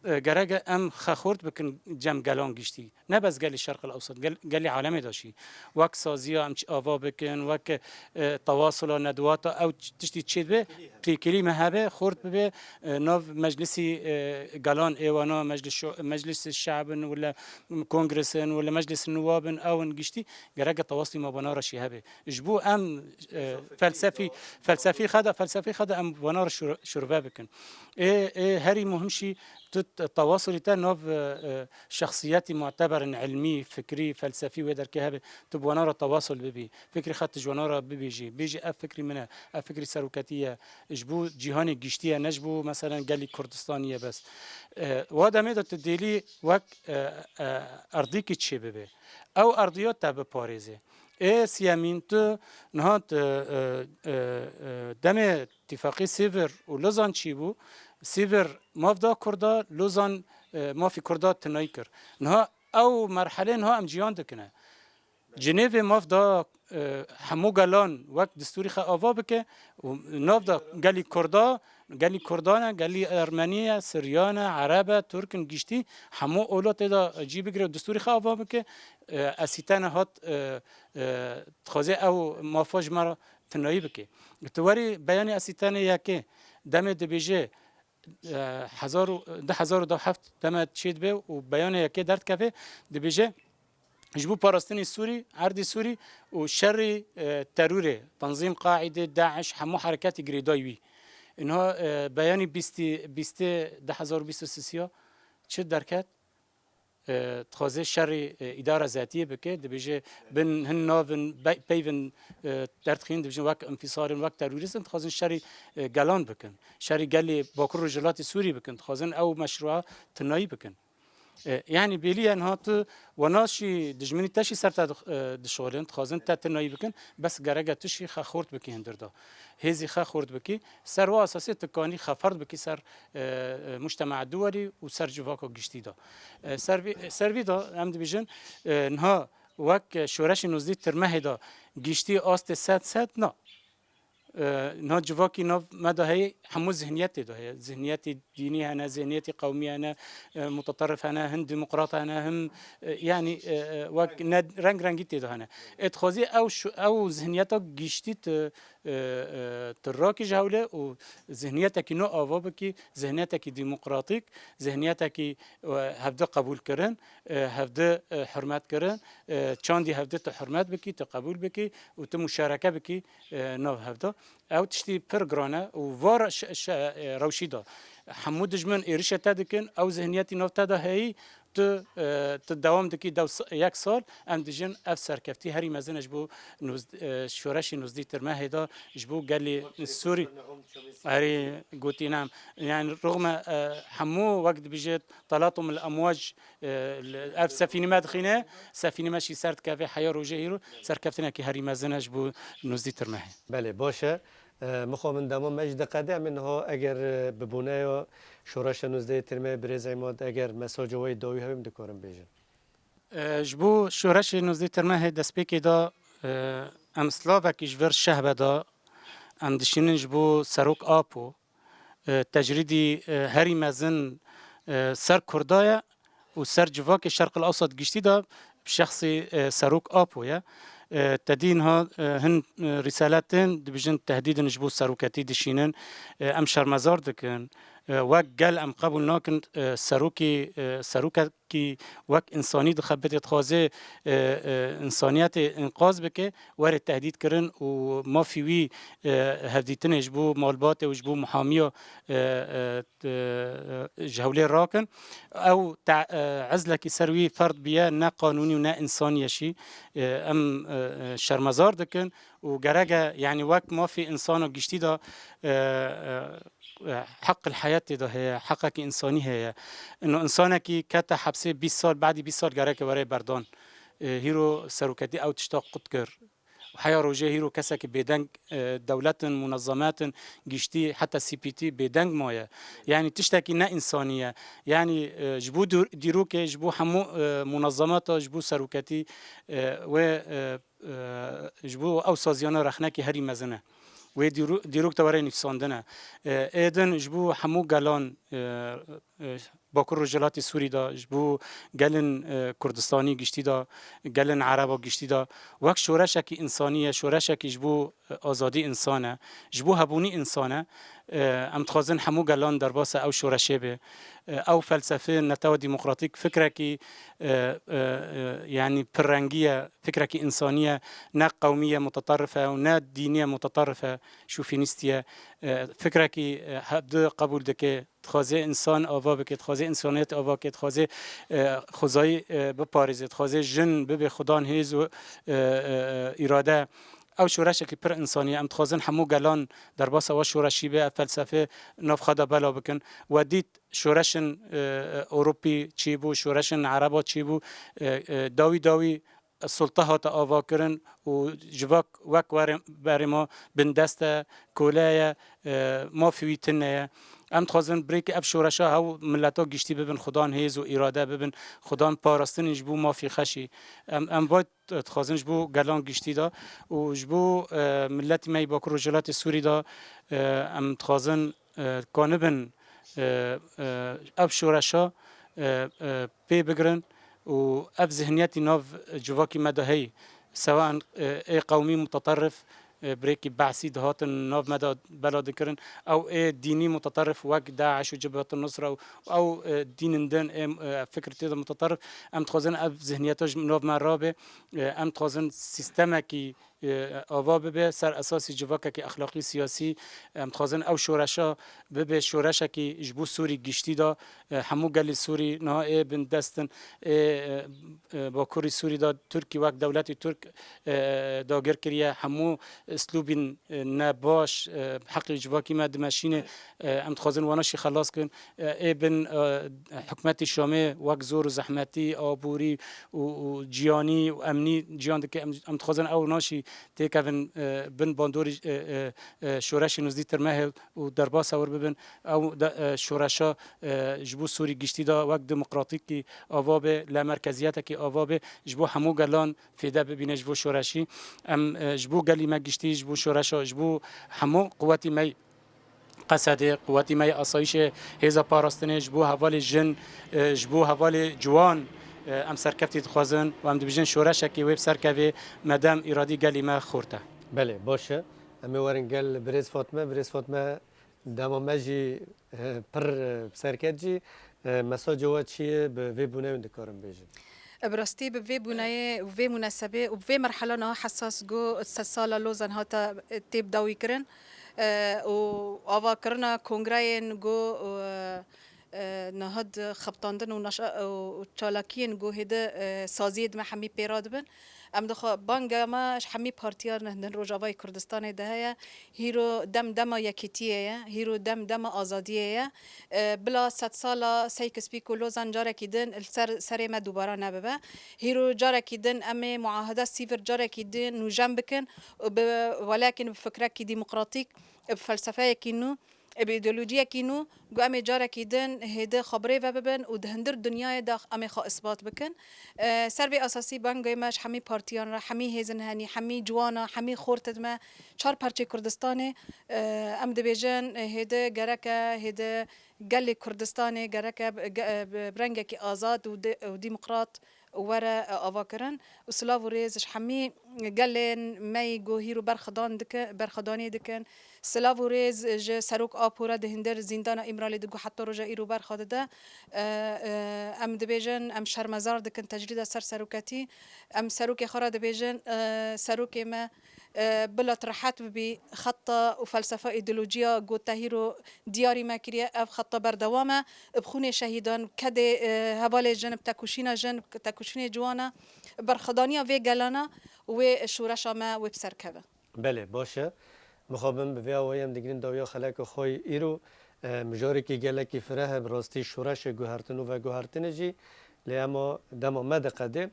e, gerek e em xwe xort bikin cem gelan giştî. Ne bes gelê Şerqil Ewsat, gel-, gelê alemê de jî. Wek saziya em ç-, ava bikin, wek, e, tewasula nedwata ew ç-, tiştî çêdibe, têkilî me hebe, xort bibe, e, nav meclisî, e, gelan ê wana, meclis şo-, meclisê şe'b in, wele kongres in, wele meclisê nûwab in, ew in giştî, gerek e tewaslî me wana re jî hebe. Ji bo em, e, felsefî, felsefî xwe de, felsefî xwe de em wana re şur-, şurve bikin. Ê, ê herî muhim jî tu t-, tewasulî te nav, e, e, şexsiyetî muteber in, ilmî, fikrî, felsefî wê derkê hebe. Tu bi wana re tewasul bibî. Fikrî xwe tu ji wana re bibêjî. Bêjî ev fikrî min e, ev fikrî seroketî ye. Ji bo cîhanê giştî ye, ne ji bo meselen gelî Kurdistanî ye bes. E, wa demê de tu dêlî wek, e, e, erdîkî çêbibe. Ew erdiya te biparêze. Ê siyemîn, tu niha tu, e, e, e, demê tîfaqî Sîvir û Lozan çîbû, Sîvir maf da Kurda, Lozan, e, mafî Kurda tinayî kir. Niha ew merhelê niha em ciyan dikine. Cinêvê maf da, e, hemû gelan wek distûrî xwe ava bike û nav da gelî Kurda, gelî Kurdan e, gelî Ermenî ye, Siryan e, Ereb e, Tirk in, giştî hemû ola tê de cî bigire û distûrî xwe ava bike. E, Esîtene hat, e, e, dixwaze ew mafa ji me re tinayî bike. Tu werî beyanê Esîtene yekê demê dibêje, e, hezar û, du hezar û deh heft deme çêdibe û beyanê yekê derdikeve, dibêje, ji bo parastinê Sûrî, erdê Sûrî û şerê, e, terorê, Tenzîm Qaîde, DAIŞ, hemû hereketê girêdayî wî. Niha, e, beyanî bîstê, bîstê du hezar û bîst û sisiya çi derket? E, dixwaze şerê, e, îdara zetiyê bike, dibêje bin hin navin, be-, peyvin, e, derdixîn, dibêjin wek infîsalin, wek terorîstin, dixwazin şerê, e, gelan bikin. Şerê gelê Bakur Rojhilatê Sûrî bikin, dixwazin ew meşrûa tinayî bikin. E, yanî bêlî ye niha tu wena jî dijminî te jî ser te dix-, e, dişolin, dixwazin te tinayî bikin, bes gerek e tu jî xwe xort bikî hindir de. Hêzî xwe xort bikî, ser wa esasê tu kanî xwe ferd bikî ser, e, e, mujtema duwelî û ser civaka giştî de. E, ser vî, ser vî de em dibêjin, e, niha wek şoreşê nûzdî Tirmehê de giştî astê sed sed na. E, niha civakî nav me de heye, hemû zihniyetê de heye. Zihniyetê dînî hene, zihniyetê qewmî hene, e, muteterif hene, hin demokrat hene, hin, e, yanî, e, e, wek ne reng rengî tê de hene. Ê dixwazî ew şu-, ew zihniyeta giştî tu, e, e, tu rakî ji hewlê û zihniyetekî nû ava bikî, zihniyetekî demokratîk, zihniyetekî, e, hevdi qebûl kirin, e, hevdi, e, hurmet kirin, e, çandî hevdi tu hurmet bikî, tu qebûl bikî û tu muşareke bikî, e, nav hevda. Ew tiştî pir giran e û var şe-, şe-, e, rewşî de hemû dijmin êrişê te dikin, ew zihniyetî nav te de heyî, tu, e, tu dewam dikî dew s-, yek sal, em dijin ev serkeftî herî mezin e ji bo nûz-, e, şoreşê nûzdî Tirmehê de ji bo gelê Sûrî. Erê, gotîne em. Yani rixme, e, hemû wek dibêje telatum el emwac, e, li, ev sefînî me dixîne, sefînî me jî ser dikeve heya rojê hîro, serkeftinekî herî mezin e ji bo nûzdî Tirmehê. Belê, baş e. E, mixo min dema me jî diqede, em ê niha eger, e, bi boneya şoreşa nûzdehê Tirmehê birêz Îmad, eger mesaja we yê dawî hebe, em dikarin bêjin. E, ji bo şoreşê nûzdî Tirmehê destpêkê de, e, em slavekî ji vir şehbe de, em dişînin ji bo Serok Apo, e, tecrîdî, e, herî mezin, e, ser Kurda ye û ser civakê Şerqil Ewsat giştî de bi şexsê, e, Serok Apo ye. E, te dî niha, e, hin, e, rîsale tên dibêjin tehdîdin ji bo seroketî dişînin. E, em şermezar dikin. E, wek gel em qebûl nakin, e, serokî, e, serokekî wek însanî dixebitê dixwaze, e, e, însaniyetê înqaz bike, were tehdîd kirin û mafî wî, e, hevdîtinê ji bo malbatê û ji bo muhamiya, e, e, e, ji hewlê rakin. Ew te-, e, ezlekî ser wî ferd biye, ne qanûnî û ne însanî ye şî. E, em, e, e, şermezar dikin û gerek e, yanî wek mafê însana giştî de, e, e, e, heqil heyetê de heye, heqekî însanî heye. Ino însanekî kete hepsê bîst sal, badî bîst sal gerek e were berdan. E, hîro seroketî ew tişta qut kir. Heya rojê hîro kesekî bêdeng, e, dewletin, munezemetin, giştî, heta C P T bêdeng maye. Yanî tiştekî ne însanî ye. Yanî, e, ji bo dûr-, dîrokê, ji bo hemû, e, munezemeta, ji bo seroketî, e, wê, e, e, ji bo ew saziyana rexnekî herî mezin e. Wê dîro-, dîrok de were nivîsandine. E, ê din ji bo hemû gelan, e, e, Bakur Rojhilatê Sûrî de, ji bo gelin, e, Kurdistanî giştî de, gelin Ereba giştî de, wek şoreşekî însanî ye, şoreşekî ji bo, e, azadî însan e, ji bo hebûnî însan e. E, em dixwazin hemû gelan derbasa ew şoreşê be. E, ew felsefê netewa demokratîk fikrekî, e, e, e, yanî pirrengî ye, fikrekî însanî ye, ne qewmî ye, muteterrif e û ne dînî ye, muteterrif e, şofînîstî ye. E, fikrekî, e, hevdu qebûl dike. Dixwaze însan ava bike, dixwaze însaniyet ava bike, dixwaze, e, xwezayî, e, biparêze, dixwaze jin bibe xudan hêz û, e, e, e, îrade. Ew şoreşekî pir însanî ye. Em dixwazin hemû gelan derbasa we şoreşî be, ev felsefê nav xwe de bela bikin. We dît şoreşin, e, e, Ewropî çêbû, şoreşin Ereba çêbû, e, e, dawî dawî sulta hate avakirin û civak wek werê-, berê me bindest e, kole ye, e, mafê wî tune ye. Em dixwazin birêkî ev şoreşa hew mileta giştî bibin xudan hêz û îrade bibin, xudan parastinên ji bo mafî xeşî. Em, em vay dixwazin ji bo gelan giştî de û ji bo, e, miletî me yî Bakur Rojhilatê Sûrî de, e, em dixwazin e, kanibin, e, e, ev şoreşa, e, e, pê bigirin û ev zihniyetî nav civakî me de heyî. Sewan, e, ê qewmî muteterrif, e, birêkî Be'sî dihatin nav me de bela dikirin, ew ê dînî muteterrif wek DAIŞ û Cibhet Nusra û ew, e, dînin din ê, e, fikir tê de muteterrif. Em dixwazin ev zihniyeta ji nav me rabe. E, em dixwazin sîstemekî e, ava bibe, ser esasî civakekî exlaqî, siyasî. Em dixwazin ew şoreşa bibe şoreşekî ji bo Sûrî giştî de, e, hemû gelê Sûrî niha ê bindest in, ê, e, e, Bakurî Sûrî de Tirkî wek dewletî Tirk, e, dagir kiriye. Hemû islûbîn, e, nebaş, e, heqê civakî me dimeşîne. E, em dixwazin wana şî xelas kin. E, ê bin, e, hikûmetê Şamê wek zor û zehmetî, aborî û, û ciyanî û emnî ciyan dike. Em, em dixwazin ew naşî têkevin, e, bin bandorî, e, e, e, şoreşê nûzdî Tirmehê û derbasa wir bibin. Ew de, e, şoreşa, e, ji bo Sûrî giştî de wek demokratîkî ava be, li merkeziyetekî ava be, ji bo hemû gelan fêde bibîne ji bo şoreşî. Em, e, ji bo gelî me giştî, ji bo şoreşa, ji bo hemû quwetî me Qesedê, quwetî me yê asayîşê, hêza parastinê, ji bo hevalê jin, e, ji bo hevalê ciwan, e, em serkeftî dixwazin û em dibêjin şoreşekê wê bi ser kevê, me dem îradî gelî me xurt e. Belê, baş e. Em ê werin gel birêz Fatme. Birêz Fatme, dema me jî, e, pir, e, bi ser ket jî, e, mesaja we çi ye, bi vê bûneyê dikarin bêjin? Bi rastî bi vê bûneyê û vê mûnesebê û bi vê merhela niha hesas ku sedsala Lozan hate têbdawîkirin, e, û avakirina kongreyên ku, e, e, niha di xebitandin û naşa-, û çalakiyên ku hêdi, e, saziyê di me hemî pê re dibin. Em dixwe banga me ji hemî partiyan di Rojavayê Kurdistanê de heye. Hîro dem dema yekîtiyê ye, hîro dem dema azadiyê ye. E, bila sedsala Sykes-Picot Lozan carekî din li ser serê me dubara nebibe. Hîro carekî din em ê muahede sîvir carekî din nûjen bikin û bi welekî bi fikrekî demokratîk, bi felsefeyekî nû, bi îdeolojiyekî nû, ku em ê carekî din hêdî xwe bi rê ve bibin û di hundir dinyayê de em ê xwe isbat bikin. E, ser vê esasî bangê me ji hemî partiyan re, hemî hêzin henî, hemî ciwana, hemî xortên me, çar perçê Kurdistanê, e, em dibêjin, hêdî gerek e, hêdî gelê Kurdistanê gerek e bi, ge-, bi, bi rengekî azad û de-, û demokrat were, e, ava kirin û silav û rêz ji hemî gelên me yî ku hîro berxwedan diki-, berxwedanî dikin. Silav û rêz ji Serok Apo re di hindir zîndana Îmralî de ku heta roja îro berxwe dide. E, e, em dibêjin, em şermezar dikin tecrîda ser seroketî. Em serokê xwe re dibêjin, e, serokê me, e, bila tu rehet bibî, xeta û felsefa îdeolojiya ku te hîro diyarî me kiriye, ev xeta berdewam e. Bi xûnê şehîdan, bi kedê, e, hevalê jin, bi tekoşîna jin, bi tekoşînê ciwana, berxwedaniya vê gelana, wê şoreşa me wê bi ser keve. Belê, baş e. Mixabin bi vê awayî em digirîn dawiya xeleka xwe yî îro, e, mijarekî gelekî fireh e, bi rastî şoreşê guhertin û veguhertinê jî, lê ema dema me diqede.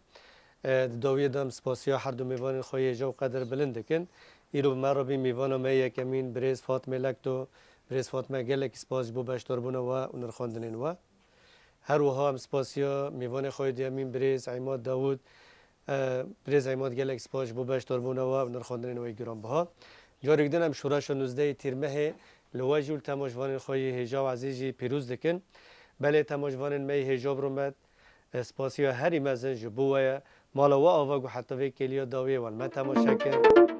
E, di dawiyê de em spasiya her du mêvanên xwe yê hêja û qedir bilind dikin. Îro bi me re bî mêvana me yekemîn, birêz Fatmê Lekto. Birêz Fatme, gelekî spas ji bo beşdarbûna we û nirxandinên we. Her wiha em spasiya mêvanê xwe yê duyemîn, birêz Eymad Dawûd. E, birêz Eymad, gelek spas ji bo beşdarbûna we û nirxandinên we yê giranbiha. Carek din em şoreşa nûzdehê Tîrmehê li we jî û li temaşvanên xwe yê hêja û ezîz jî pîroz dikin. Belê temaşvanên me yê hêja û rûmet, e, spasiya herî mezin ji bo we ye. Mala we ava ku heta vê kêliya dawiyê we li me temaşe kir.